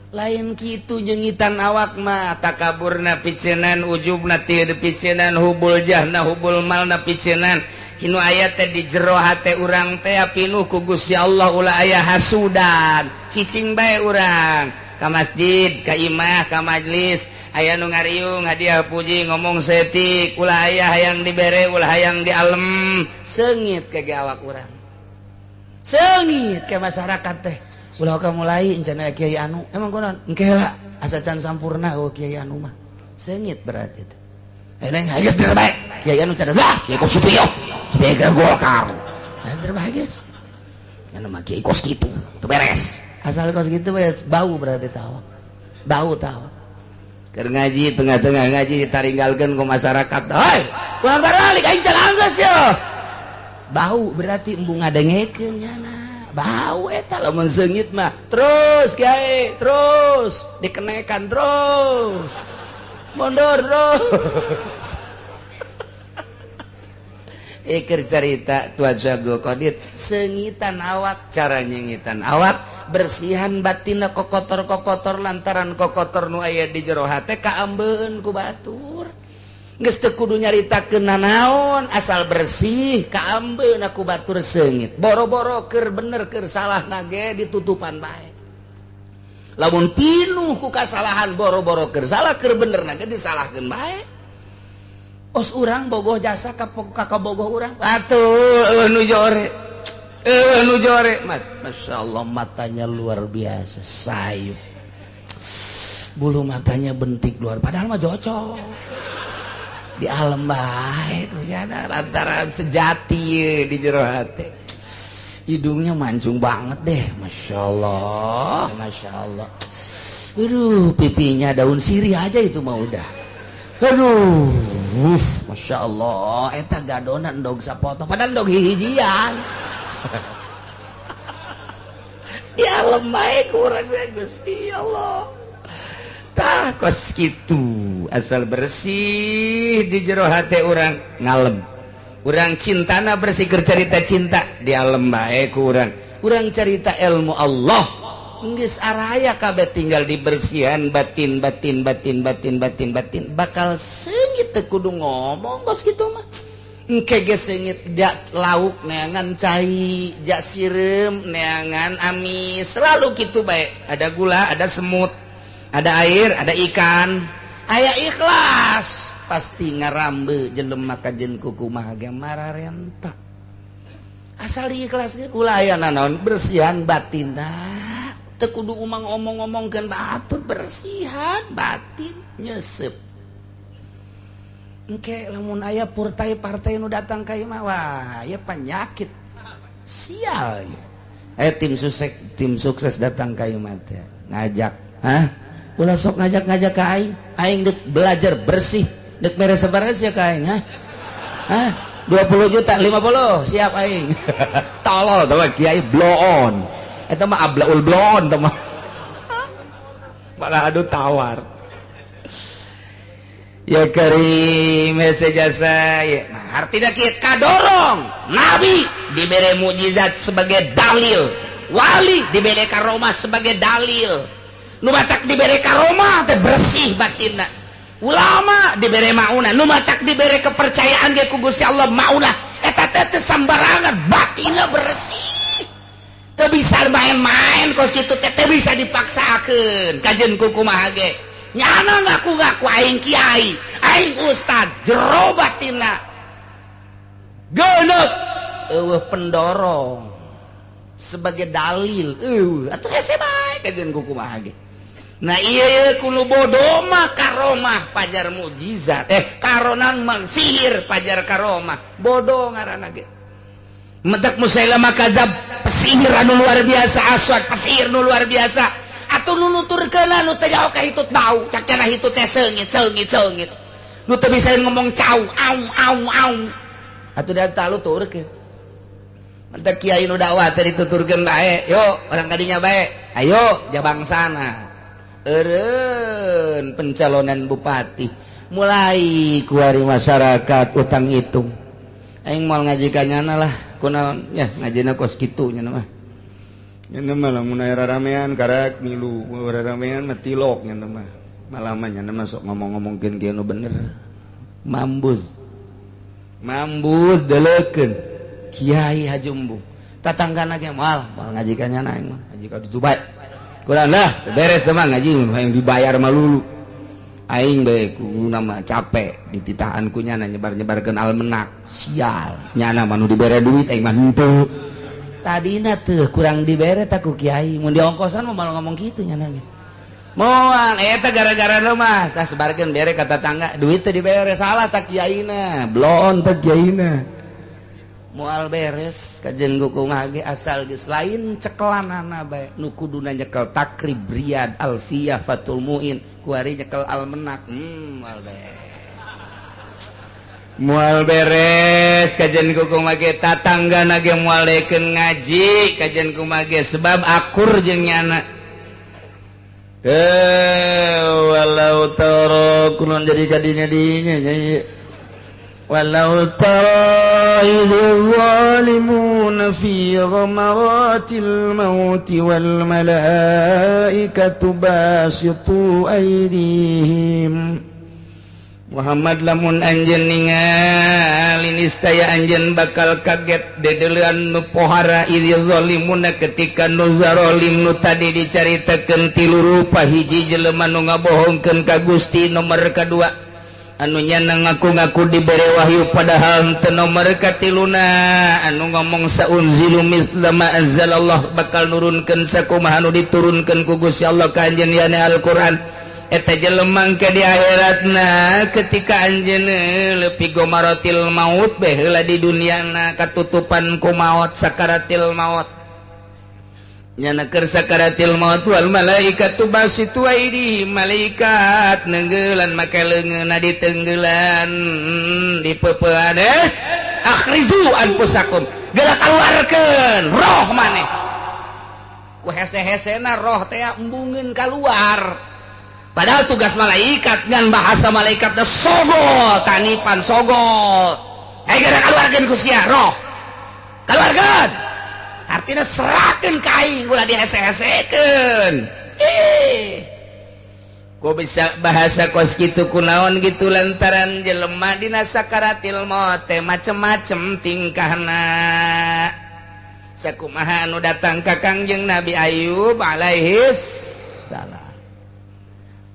Lain kitu nyengitan awak mah takaburna picenan ujubna teu dipicenan hubul jahna hubul malna picenan. Hinu aya teh di jero hate urang teh pinuh ku Gusti Allah ulah aya hasudan. Cicing bae urang ka masjid, ka imah, ka majlis, aya nu ngariung hadiah puji ngomong setik, ulah aya hayang dibere, ulah hayang dialem, seungit ka ge awak urang. Seungit ka masyarakat teh. Ulah ka mulai encan aya kiai anu, emang kunaon? Engke heula asa can sampurna eueuh kiai anu mah. Seungit berarti teh. Neng geus terbaik. Kiai anu can lah, kiai kos kitu yo. Sebagai Golkar. Terbaik geus. Nya mah kiai kos kitu, teu beres. Asal kos kitu bau berarti tawa. Bau tawa. Keur ngaji tengah-tengah ngaji ditaringgalkeun ku masyarakat. Hoi, kurang baralik aing can anggeus yo. Bau berarti embung ngadengekeun nyana. Bau eta lamun seungit mah terus kiai, terus dikenekan terus. Mundur terus. Iker cerita Tuan Syekh Abdul Qadir sengitan awak, cara nyengitan awak bersihan batinna kokotor-kokotor lantaran kokotor nu aya di jero hate kaambeun ku batur. Geus teu kudu nyaritakeun nanaon asal bersih kaambeun ku batur seungit. Boro-boro keur bener keur salah nage ditutupan bae. Lamun pinuh ku kasalahan boro-boro keur salah keur bener nage disalahkeun bae. Os urang bogoh jasa ka kabogoh urang. Atuh eueuh nu jore. Eueuh nu jore. Masya Allah matanya luar biasa sayup. Bulu matanya bentik luar padahal mah jocok. Di alam bae kunyana lantaran sejati di jero hate. Hidungnya mancung banget deh, Masya Allah, Masya Allah. Aduh, pipinya daun sirih aja itu mah udah. Aduh, Masya Allah, eta gadona endog sapotong, padahal endog hihijian. Di alam bae kurang Gusti Allah. Tah kos kitu, asal bersih di jero hate urang ngalem. Urang cintana bersih keur carita cinta di alam bae ku urang. Urang carita ilmu Allah. Geus araya kabeh tinggal dibersihan batin batin batin batin batin batin bakal seungit teu kudu ngomong kos kitu mah. Engke ge seungit jak lauk neangan cai, jak sireum neangan amis, selalu kitu bae. Ada gula, ada semut, ada air, ada ikan. Aya ikhlas pasti ngarambe jelema kajen kuku maha ge mararenta. Asal diikhlaskeun ulah aya nanaon bersihan batinna. Teu kudu umang omong-omongkeun batur bersihan batin nyesep. Engke lamun aya partai partai nu datang ka ieu mah wah ieu penyakit. Sial. Tim sukses datang ka ieu mah teh ngajak, hah? Ulah sok ngajak-ngajak ka aing. Aing deuk belajar bersih, deuk mere sabaraha sia ka aing, hah? Hah? 20 juta, 50, siap aing. Tolol teh kiai bloon. Eta mah ablaul bloon teh mah. Malah adu tawar. Ya karim hese jasa ya. Nah, artinya kieu kadorong nabi dibere mukjizat sebagai dalil, wali dibere karomah sebagai dalil. Nu batak dibere karomah teh bersih batinna. Ulama dibere maunah, nu batak dibere kepercayaan ge ku Gusti Allah maunah. Eta teh teu sambarangan, batinna bersih. Teu bisa main-main kos kitu teh teu bisa dipaksakeun. Kajeun ku kumaha ge. Nyana ngaku-ngaku aing kiai, aing ustad, jero batinna geuneup eueuh pendorong sebagai dalil eueuh atuh hese bae kajeun ku kumaha ge. Nah iya kulo bodoh mah karomah pajar mukjizat karonan mang sihir pajar karomah bodoh ngaranna ge. Medak Musailamah kadzab pesihir anu luar biasa, aswad pesihir nu luar biasa. Atuh nu nuturkeun nu teu jauh ka hitut bau, cak cenah hitut teh seungit seungit seungit. Nu teu bisa ngomong cau au au au. Atuh da taluturkeun. Mentak kiai nu dakwah teh dituturkeun bae, yo orang kadinya bae. Ayo jabangsana. Eureun pencalonan bupati mulai kuari masyarakat utang hitung. Aing moal ngaji ka nyana lah, kunaon ya ngajina kos kitu nya mah. Nya mah lamun aya raramean karak milu, raramean mah tilok nya mah. Malah mah nya mah sok ngomong-ngomongkeun kieu nu bener. Mambus. Mambus deleukeun Kiai Haji Embung. Tatanggana ge moal, moal ngaji ka nyana aing mah, ngaji ka ditu bae. Kurang dah, beres mah ngaji hayang dibayar mah lulu. Aing bae kuduna mah capek dititahan ku nyana nyebar-nyebarkeun almenak. Sial, nyana mah nu dibere duit aing mah henteu. Tadina teu kurang dibere ta ku kiai, mun diongkosan mah malah ngomong kitu nyana ge. Moal eta gara-gara nu mah tah sebarkeun bere ka tatangga, duit teu dibere salah ta kiaina, blon ta kiaina. Moal beres kajen kumaha ge asal geus lain cekelanana bae nu kuduna nyekel Takrib, Riyad, Alfiyah, Fathul Muin, kuari nyekel almenak. Moal beres. Moal beres kajen kumaha ge tatanggana ge moal dekeun ngaji kajen kumaha ge sebab akur jeung nyana. Walau tara kunon jadi kadinya dinya nya. Walau tara idz zalimuna fi ghamaratil maut wal malaikatu basitu aydihim. Muhammad lamun anjeun ningali niscaya anjeun bakal kaget dedeulean nu pohara idz zalimuna ketika nu zalim nu tadi dicaritakeun tilu rupa hiji jelema nu ngabohongkeun ka Gusti nomor kadua anu nyana ngaku-ngaku dibere wahyu padahal teu nomor katiluna anu ngomong saunzilu mitsla ma anzalallah bakal nurunkeun sakumaha anu diturunkeun ku Gusti Allah ka anjeun yane Al-Qur'an. Eta jelema ke di akhiratna ketika anjeun leupi gomaratil maut beh heula di duniana katutupan ku maot sakaratil maut nyana keur sakaratil maut wal malaikatu basitu aidi malaikat neunggelan make leungeunna ditenggelan dipeupean akhriju anfusakum geura kaluarkeun roh maneh ku hese-hesena roh teh embungeun kaluar. Padahal tugas malaikat dan bahasa malaikat teh sogol tanipan sogol. Geura kaluarkeun ku sia roh. Kaluarkeun. Artinya serahkeun ka aing ulah dihese-hesekeun. Ku bisa bahasa kos kitu kunaon gitu lantaran jelema dina sakaratil maut teh macem-macem tingkahna. Sakumaha anu datang ka Kangjeng Nabi Ayub alaihis salam.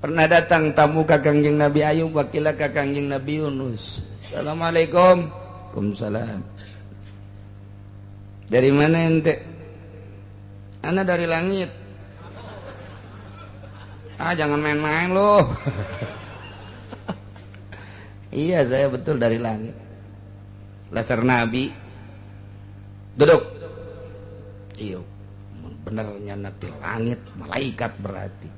Pernah datang tamu ka Kangjeng Nabi Ayub, wakila ka Kangjeng Nabi Yunus. Assalamualaikum. Waalaikumsalam. Dari mana ente? Ana dari langit. Ah, jangan main-main loh. Iya, saya betul dari langit. Laser Nabi. Duduk. Iya, benernya nanti langit, malaikat berarti.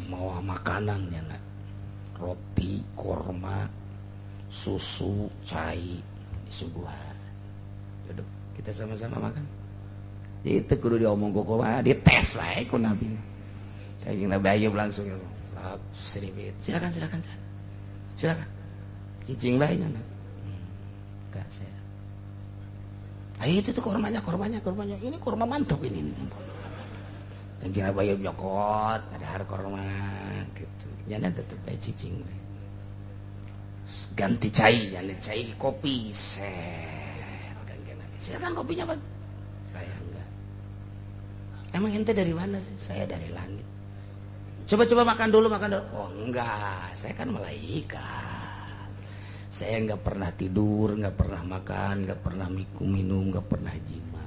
Mau makanan ya nak, roti, korma, susu, cai, disuguhan. Duduk, kita sama-sama makan. Itu kudu diomong kok, dites wae ku Nabi. Kayak Nabi Ayub langsung seribit. Silakan, silakan, silakan. Silakan. Cicing bae nya nak. Enggak saya. Ayo itu tuh kormanya, kormanya, kormanya. Ini korma mantap ini. Kanjeng Nabi Ayub nyokot, ada korma gitu. Jangan tetep bae cicing bae. Ganti cai, jangan cai kopi set. Kanjeng Nabi, silakan kopinya, Bang. Saya enggak. Emang ente dari mana sih? Saya dari langit. Coba-coba makan dulu, makan dulu. Oh enggak, saya kan malaikat. Saya enggak pernah tidur, enggak pernah makan, enggak pernah minum, enggak pernah jima.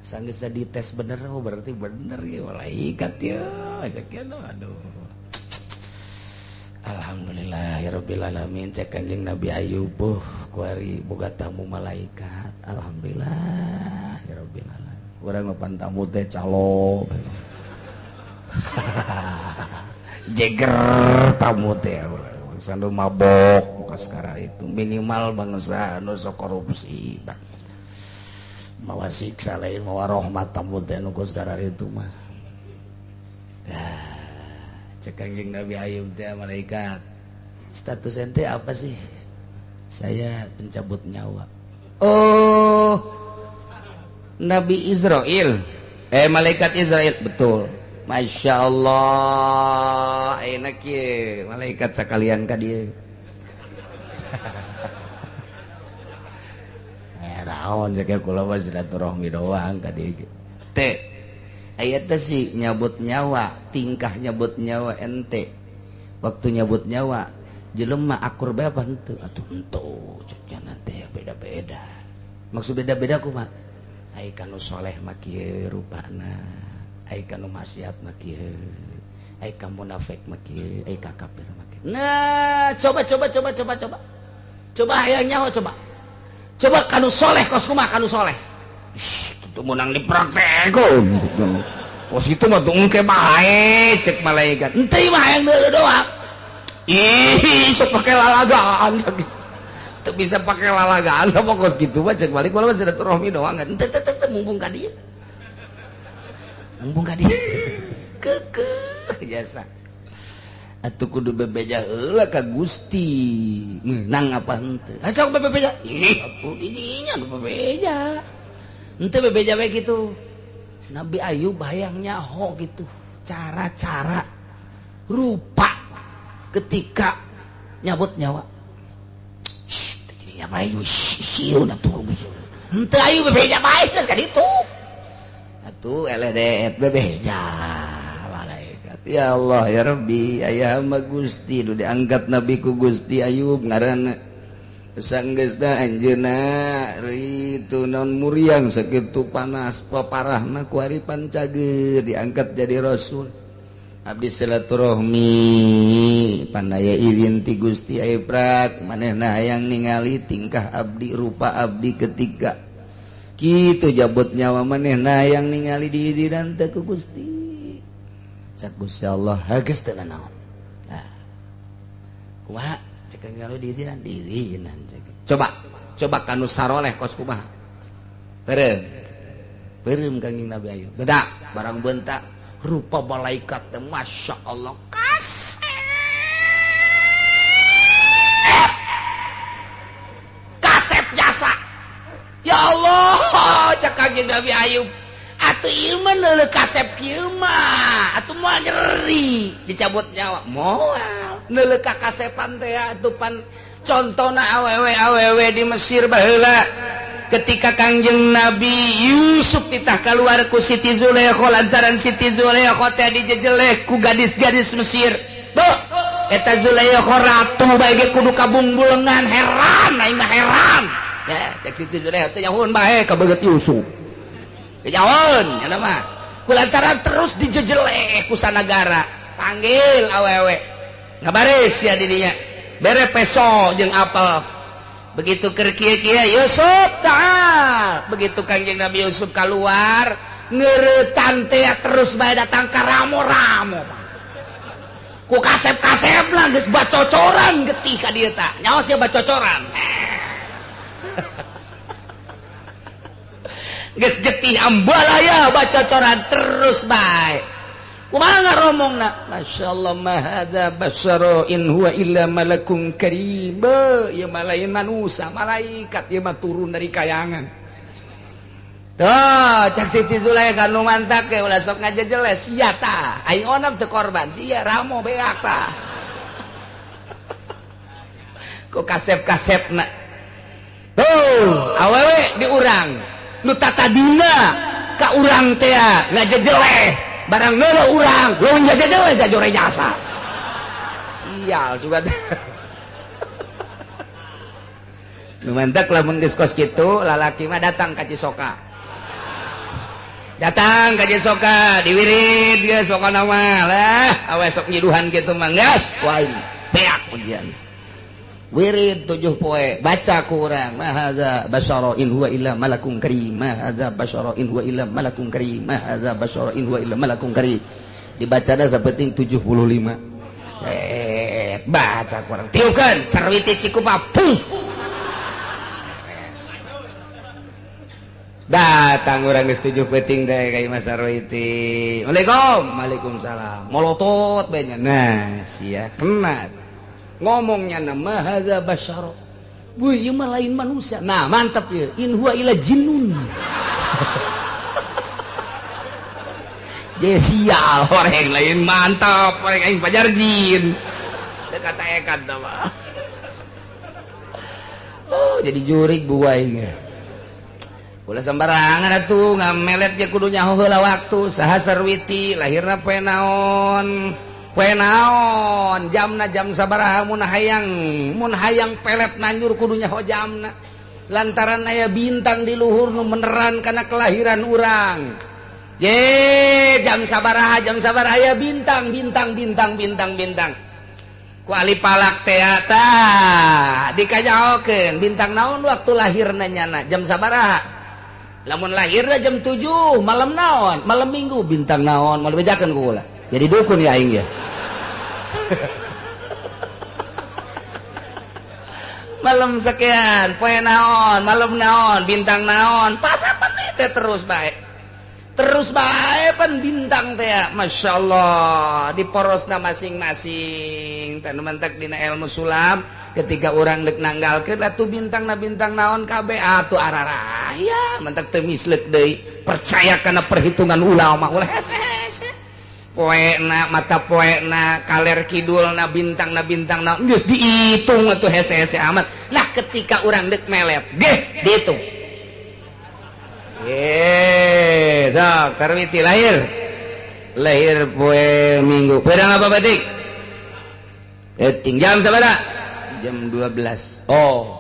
Sanggeus dites bener, oh berarti bener ya malaikat ya. Sekian aduh. Alhamdulillah ya rabbil alamin, cek Kanjeng Nabi Ayub, kuari boga tamu malaikat. Alhamdulillah ya rabbil alamin. Urang mah tamu teh calo. Jeger tamu teh bangsa nu mabok sekarang itu minimal bangsa nu sok korupsi. Mawa siksa lain mawa rahmat tamu teh nu sekarang itu mah. Cek Kanjeng Nabi Ayub teh malaikat. Status ente apa sih? Saya pencabut nyawa. Oh, Nabi Israel. Malaikat Israel, betul. Masya Allah, enak ye, malaikat sekalian ka dieu. Naon cek kula mah silaturahmi doang ka dieu. Teh, aya teh sih nyabut nyawa, tingkah nyabut nyawa ente. Waktu nyabut nyawa, jelema akur bae apa henteu? Atuh henteu, cek teh beda-beda. Maksud beda-beda kumaha? Ai kanu soleh mah kieu rupana, ai kanu maksiat mah kieu, ai ka munafik mah kieu, ai ka kafir mah kieu. Nah, coba coba coba coba coba. Coba hayang nyawa coba. Coba kanu soleh kos kumaha kanu soleh. Itu menang dipraktekeun. Kos itu mah tungke bae cek malaikat. Henteu mah hayang deuleu doang. Ih, sok pake lalagaan. Teu bisa pake lalagaan sama kos kitu mah cek balik kula mah silaturahmi doang. Henteu teu teu mumpung ka dieu. Mumpung ka dieu. Keukeuh jasa. Atuh kudu bebeja heula ka Gusti. Meunang apa henteu? Ha sok bebeja. Ih, atuh di dinya nu bebeja. Henteu bebeja we kitu. Nabi Ayub hayang nyaho gitu. Cara-cara rupa ketika nyabut nyawa. Tadinya bae sieun atuh kudu. Henteu ayu bebeja bae geus ka ditu. Atuh eleh deet bebeja. Malaikat. Ya Allah ya Rabbi, aya hamba Gusti nu diangkat Nabi ku Gusti Ayub ngaranna. Sanggeusna anjeunna ritu naon muriang sakitu panas paparahna ku ari pancageur diangkat jadi rasul. Abdi silaturahmi pandaya izin ti Gusti Aiprak manehna hayang ningali tingkah abdi rupa abdi ketika kitu jabut nyawa manehna hayang ningali diizinan teh ku Gusti. Cak Gusti Allah hageus teu nanaon. Nah, kumaha cek ningali diizinan diizinan cek. Coba coba kanu saroleh kos kumaha. Beureum. Beureum Kangjeng Nabi Ayub. Bentak barang bentak rupa malaikat teh Masya Allah kasep kasep jasa ya Allah cek Kangjeng Nabi Ayub atuh ieu mah neuleuh kasep kieu mah atuh moal nyeri dicabut nyawa moal neuleuh ka kasepan teh atuh pan contona awewe-awewe di Mesir baheula ketika Kangjeng Nabi Yusuf titah keluar ku Siti Zulaikha lantaran Siti Zulaikha teh dijejelek ku gadis-gadis Mesir. Tuh, eta Zulaikha ratu bae ge kudu kabungbulengan heran aing mah heran. Ya, cek Siti Zulaikha teh nyahoeun bae ka beungeut Yusuf. Teh nyahoeun nya mah. Ku lantaran terus dijejelek ku sanagara. Panggil awewe. Ngabaris sia di dinya. Bere peso jeung apel. Begitu keur kieu-kieu Yusuf ta'al. Begitu Kangjeng Nabi Yusuf keluar ngeuretan teh terus bae datang ka ramo-ramo. Ku kasep-kasep lah geus bacocoran getih ka dieu tah. Nyaho sia bacocoran. Geus getih ambalaya bacocoran terus bae. Kumaha ngaromongna? Masyaallah ma hadza basyara in huwa illa malakun karim. Ieu mah lain manusia, malaikat ieu mah turun dari kayangan. Tuh, cek Siti Zulaikha nu mantak ge ulah sok ngajejeles sia tah. Aing onam teu korban, sia ramo beak tah. Ku kasep-kasepna. Tuh, awewe di urang nu tatadina ka urang teh ngajejeleh. Barang neuleuh urang, leuwih ngajejeleh jajore jasa. Sial sugan. Nu mantak lamun geus kos kitu, lalaki mah datang ka Cisoka. Datang ka Cisoka, diwirid geus pokona mah. Lah, awe sok nyiduhan kitu mah geus ku aing. Beak ujian. Wirid 7 poe, baca ku urang, ma hadza basyara in huwa illa malakun karim, ma hadza basyara in huwa illa malakun karim, ma hadza basyara in huwa illa malakun karim. Dibacana sapenting 75. Baca ku urang. Tiukeun sarwiti cikupa puf. Datang urang geus 7 peuting teh ka Imah Sarwiti. Waalaikum, waalaikumsalam. Molotot bae nya. Nah, sia kena. Ngomongnya nama hadza basyara. Wih, ieu mah lain manusia. Nah, mantap ya. In huwa illa jinnun. Je sial orang lain mantap, orang aing pajar jin. Teu kata ekat tah mah. Oh, jadi jurig buai ge. Ulah sembarangan atuh ngamelet ge kudu nyaho heula waktu. Saha Sarwiti lahirna poe naon? Poe naon? Jamna jam sabaraha mun hayang pelet nanjur kudu nyaho jamna. Lantaran aya bintang di luhur nu meneran kana kelahiran urang. Ye, jam sabaraha aya bintang bintang bintang bintang bintang. Ku ahli palak teh tah dikajaokeun bintang naon waktu lahirna nyana jam sabaraha. Lamun lahirna jam 7 malam naon, malam Minggu bintang naon, mau dibejakeun ku kula. Jadi dukun ya aing ya. Malam sekian, poe naon, malam naon, bintang naon, pas apa teh terus bae. Terus bae pan bintang teh, Masya Allah, di porosna masing-masing. Teu mentek dina ilmu sulam, ketika urang deuk nanggalkeun atuh bintangna bintang naon kabeh atuh araraya, mentek teu misleuk deui. Percaya kana perhitungan ulama ulah hese-hese. Poena mata poena kaler kidulna bintangna bintang naon geus dihitung atuh hese-hese amat. Nah, ketika urang deuk melet geh dihitung. Ye, sok Sarwiti lahir. Lahir poe Minggu. Pedang apa batik? Eting jam sabaraha? Jam 12. Oh.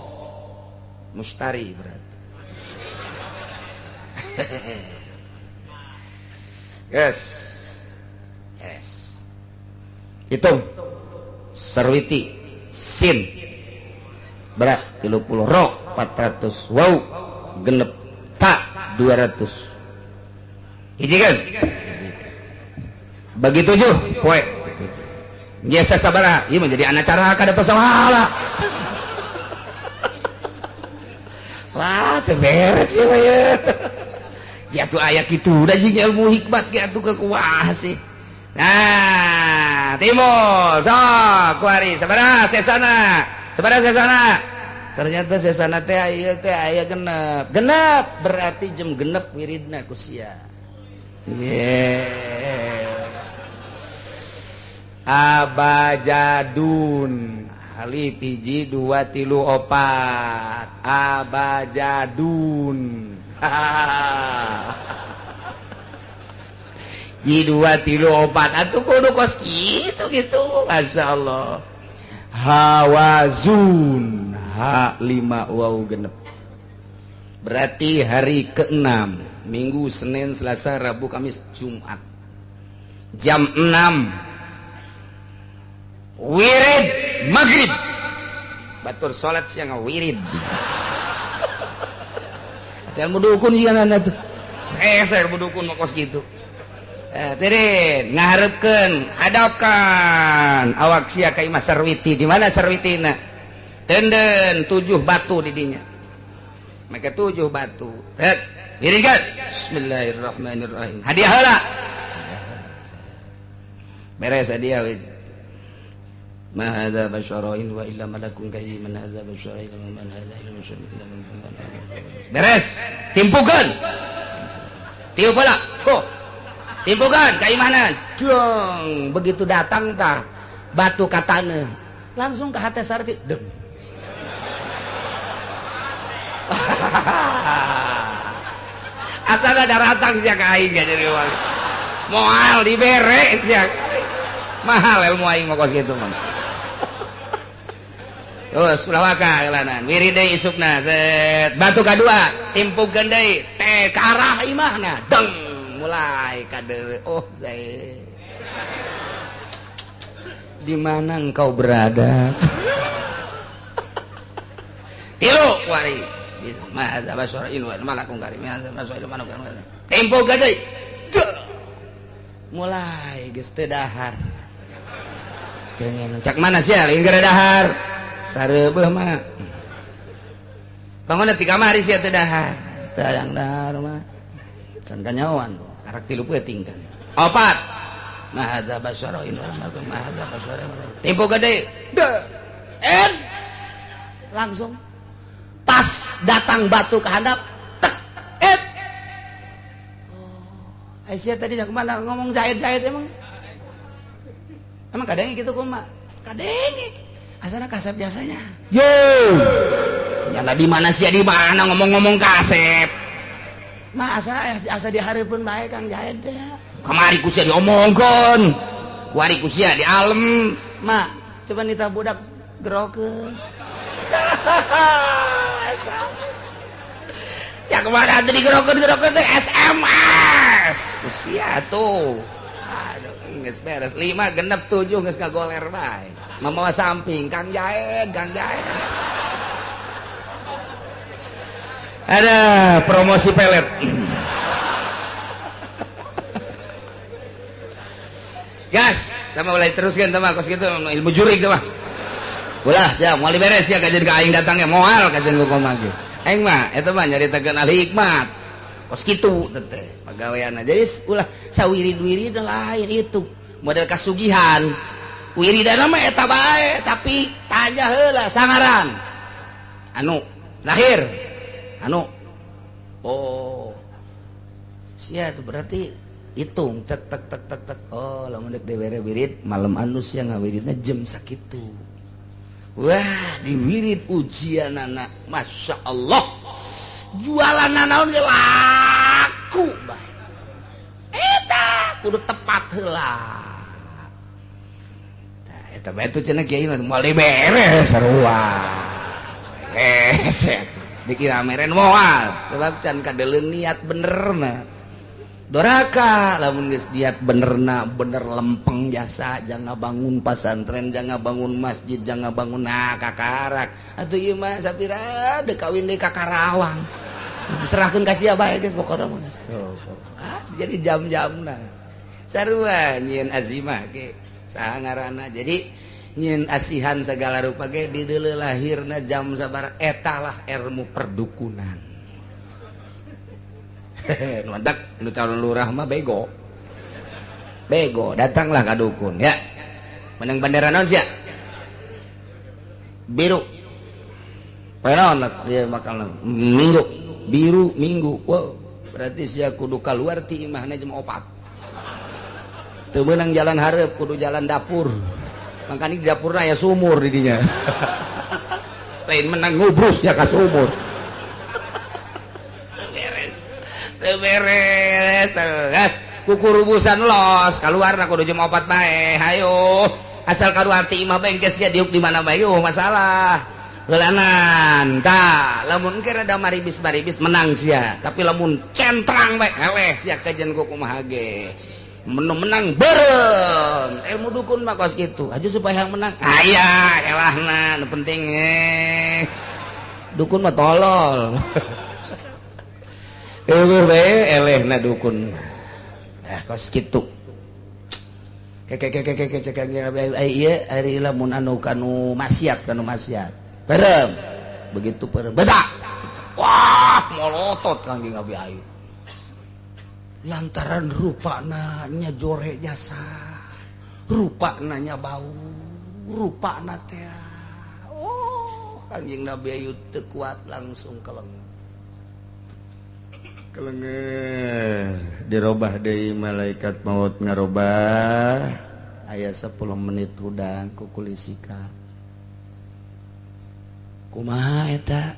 Mustari berarti. Yes. Yes. Hitung. Sarwiti sin berat 30 ro 400 waw genep ta 200. Hiji kan? Bagi 7 poe. Biasa sabaraha? Ieu menjadi anak cara kada pasahala. Wah, teu beres ieu mah ye. Jatuh aya kitu da jeung ilmu hikmat ge atuh kekuah sih. Nah, timur sok kuari sabaraha sesana? Sabaraha sesana? Ternyata sesana teh aya genep. Genep berarti jam genep wiridna ku sia. Yeah. Abajadun alif 1 2 3 4 abajadun. Ji 2 3 4 atuh kudu kos kitu gitu. Masya Allah. Hawazun H5 waw genep. Berarti hari ke-6, Minggu, Senin, Selasa, Rabu, Kamis, Jumat. Jam 6 wirid maghrib. Batur salat siang wirid. Atuh ilmu dukun ieu atuh. Saya ilmu dukun mah kos kitu. Tirin ngaharepkeun, hadapkan awak sia ka imah Sarwiti. Di mana Sarwitina? Tenden 7 batu di dinya. Maka 7 batu. Hek, wiridkan. Bismillahirrahmanirrahim. Hadiah heula. Beres hadiah we. Ma hadza basyarun wa illa malakun karim man hadza basyarun illa man hadza illa basyarun illa man. Beres. Timpukeun. Tiup heula. Fuh. Timpukeun ka imahna. Jong, begitu datang tah batu ka taneuh. Langsung ke hati Sarti. Dem. Asal ada ratang sia ka aing jadi wali. Moal dibere sia. Mahal ilmu aing mah kos kitu mah. Terus ulah waka eulanan. Wirid deui isukna. Batu kadua timpukeun deui teh ka arah imahna. Deng mulai kadeuleu. Oh, saya. Di mana engkau berada? Tilu wari. Ma hadza basyarun wa malakun karim. Ma hadza basyarun wa malakun karim. Tempo gade. Mulai geus teu dahar. Pengen cak mana sia lain gara dahar. Sareubeeh mah. Bangun ti kamari sia teu dahar. Teu hayang dahar mah. Can kanyaoan karak tilu peuting kan. Opat. Ma hadza basyarun wa malakun ma hadza basyarun. Tempo gade. En langsung Pas datang batu ke handap, tek, et. Oh, Aisyah tadi kemana ngomong Zaid emang? Emang kadangnya gitu kumaha? Kadangnya. Asana kasep biasanya. Yo. Nyala di mana sih di mana ngomong-ngomong kasep. Mah asa di hareupeun bae Kang Zaid teh. Kamari ku sia diomongkeun. Kuari ku sia di alem. Mak, coba nita budak gerokeun. Cak mana tadi gerokeun-gerokeun teh SMS. Ku sia tuh. Aduh, geus beres 5 genep 7 geus ngagoler bae. Mamawa samping Kang Jaed, Kang Jaed. Ada promosi pelet. Gas, sama mulai teruskan sama kos gitu ilmu jurik tuh mah. Ulah siap, moal beres ya kajian ka aing datangnya moal kajian ku kumaha ge. Aing mah eta mah nyaritakeun ahli hikmat. Kos kitu teh pagaweanna. Jadi ulah sawirid-wirid lain itu model kasugihan. Wiridana mah eta bae tapi tanya heula sangaran. Anu lahir. Anu. Oh. Sia tuh berarti hitung tek tek tek tek tek. Oh, lamun deuk dibere wirid malam anu sia ngawiridna jam sakitu. Wah, diwirid ujianana, Masya Allah. Jualan naon ge laku bae. Eta kudu tepat heula. Tah eta bae tuh cenah kiai mah moal beres sarua. Beres atuh. Dikira meren moal sebab can kadeuleun niat benerna. Doraka lamun geus niat benerna bener lempeng jasa jangan bangun pasantren jangan bangun masjid jangan bangun nah kakarak atuh ieu mah sapira deuk kawin deui ka Karawang diserahkeun ka sia bae geus pokona mah ah jadi jam-jamna sarua nyieun azimah ge saha ngaranna jadi nyieun asihan segala rupa ge di deuleu lahirna jam sabaraha eta lah ilmu perdukunan. Mantap, nu calon lurah mah bego. Bego, datanglah ka dukun ya. Menang bendera naon sia? Biru. Peron dia bakal minggu, biru minggu. Wow, berarti sia kudu kaluar ti imahna jam 4. Teu meunang jalan hareup, kudu jalan dapur. Mangkani di dapurna aya sumur di dinya. Lain menang ngubrus ya ka sumur. Beres, gas kukurubusan los keluar kudu jam 4 bae hayo asal kaluar ti imah bengkes sia diuk di mana bae oh masalah heulanan tah lamun engke rada maribis-maribis menang sia tapi lamun centrang bae eleh sia kajian ku kumaha ge menang beureum ilmu dukun mah kos kitu aju supaya yang menang aya elahna nu penting dukun mah tolol. Eueuh bae elehna dukun. Ah kos kitu. Keke cek ieu ari lamun anu kanu maksiat kanu maksiat. Berem. Begitu berem. Bedak. Wah, molotot Kangjeng Nabi Ayub. Lantaran rupana nya jore jasa. Rupana nya bau, rupana teh. Oh, Kangjeng Nabi Ayub teu kuat langsung keleng. Kelenge dirobah deui malaikat maut ngarobah aya 10 menit hudang ku kulisika kumaha eta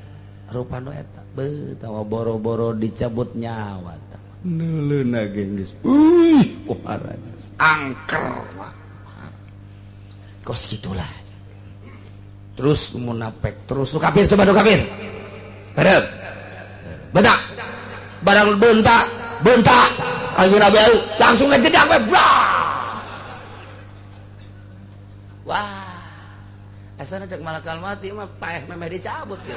rupa nu eta beuh tawa boro-boro dicabut nyawa tah neuleuna ge geus euy pohara angker kos kitulah terus munafik terus nu kafir coba nu kafir berep bedak barang bentak bentak Kanjeng Nabi Ayub langsung ngejedak we wah asana cek malakal mati mah paeh memeh dicabut gitu.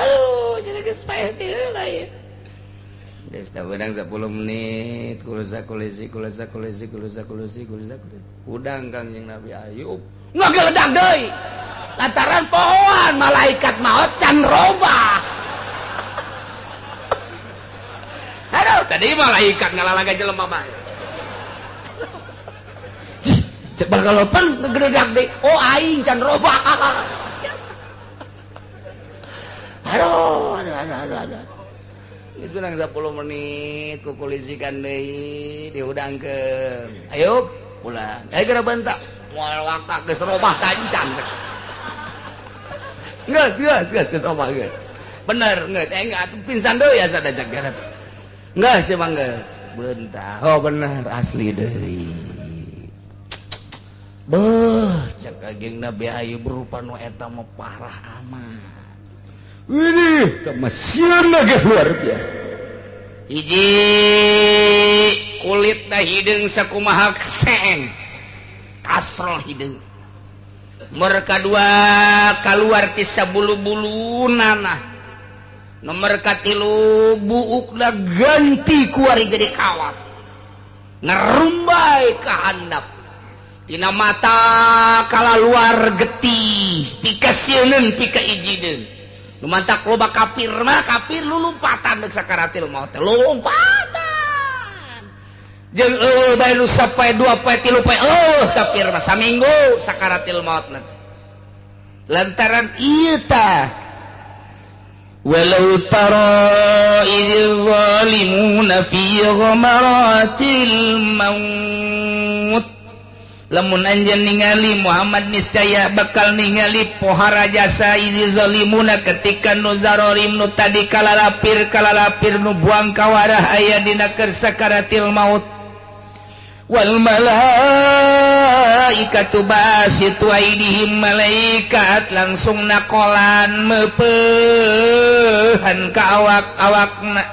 Aduh jadi geus paeh teh heula ieu geus tah beunang 10 menit kulusa kulisi kulusa kulisi kulusa kulisi kulusa udang Kanjeng Nabi Ayub ngageledak deui lantaran pohoan malaikat maut can robah. Aduh tadi malaikat ngalalaga jelema bae. Cek bakal pan ngegeledak deui. Oh, aing can robah. Aduh, aduh, aduh, aduh, aduh. Geus menang 10 menit kukulisikan deui dihudangkeun. Ayo pulang. Ayo geura bentak. Moal waka geus robah tancan. Geus, geus, geus, geus robah geus. Bener geus, enggak pingsan deui asa da cek. Geus emang geus. Bentar. Oh bener asli deui. Beuh, cek ageng Nabi Ayub berupa nu eta mah parah amat. Ini sieun lagi luar biasa. Hiji kulit dah hideung sakumaha seeng. Kastrol hideung. Nomor kadua kaluar ti sabulu-bulu nanah. Nomor katilu buukna ganti kuari jadi kawat. Ngerumbai ka handap. Tina mata kalaluar getih, pikasieuneun pikaijideun. Nu mantak loba kafir mah kafir lulumpatan deuk sakaratil maut teh lompatan. Jeung eueuh bae nu sapoe dua poe tilu poe eueuh kafir mah saminggu sakaratil maut nanti. Lantaran ieu tah walau tara idz zalimuna fi ghamaratil maut. Lamun anjeun ningali Muhammad niscaya bakal ningali pohara jasa izi zalimuna ketika nu zarorim nu tadi kalalapir kalalapir nu buang kawarah aya dina keur sakaratil maut. Wal malaikatu basitu aidihim, malaikat langsung nakolan meupehan ka awak-awakna.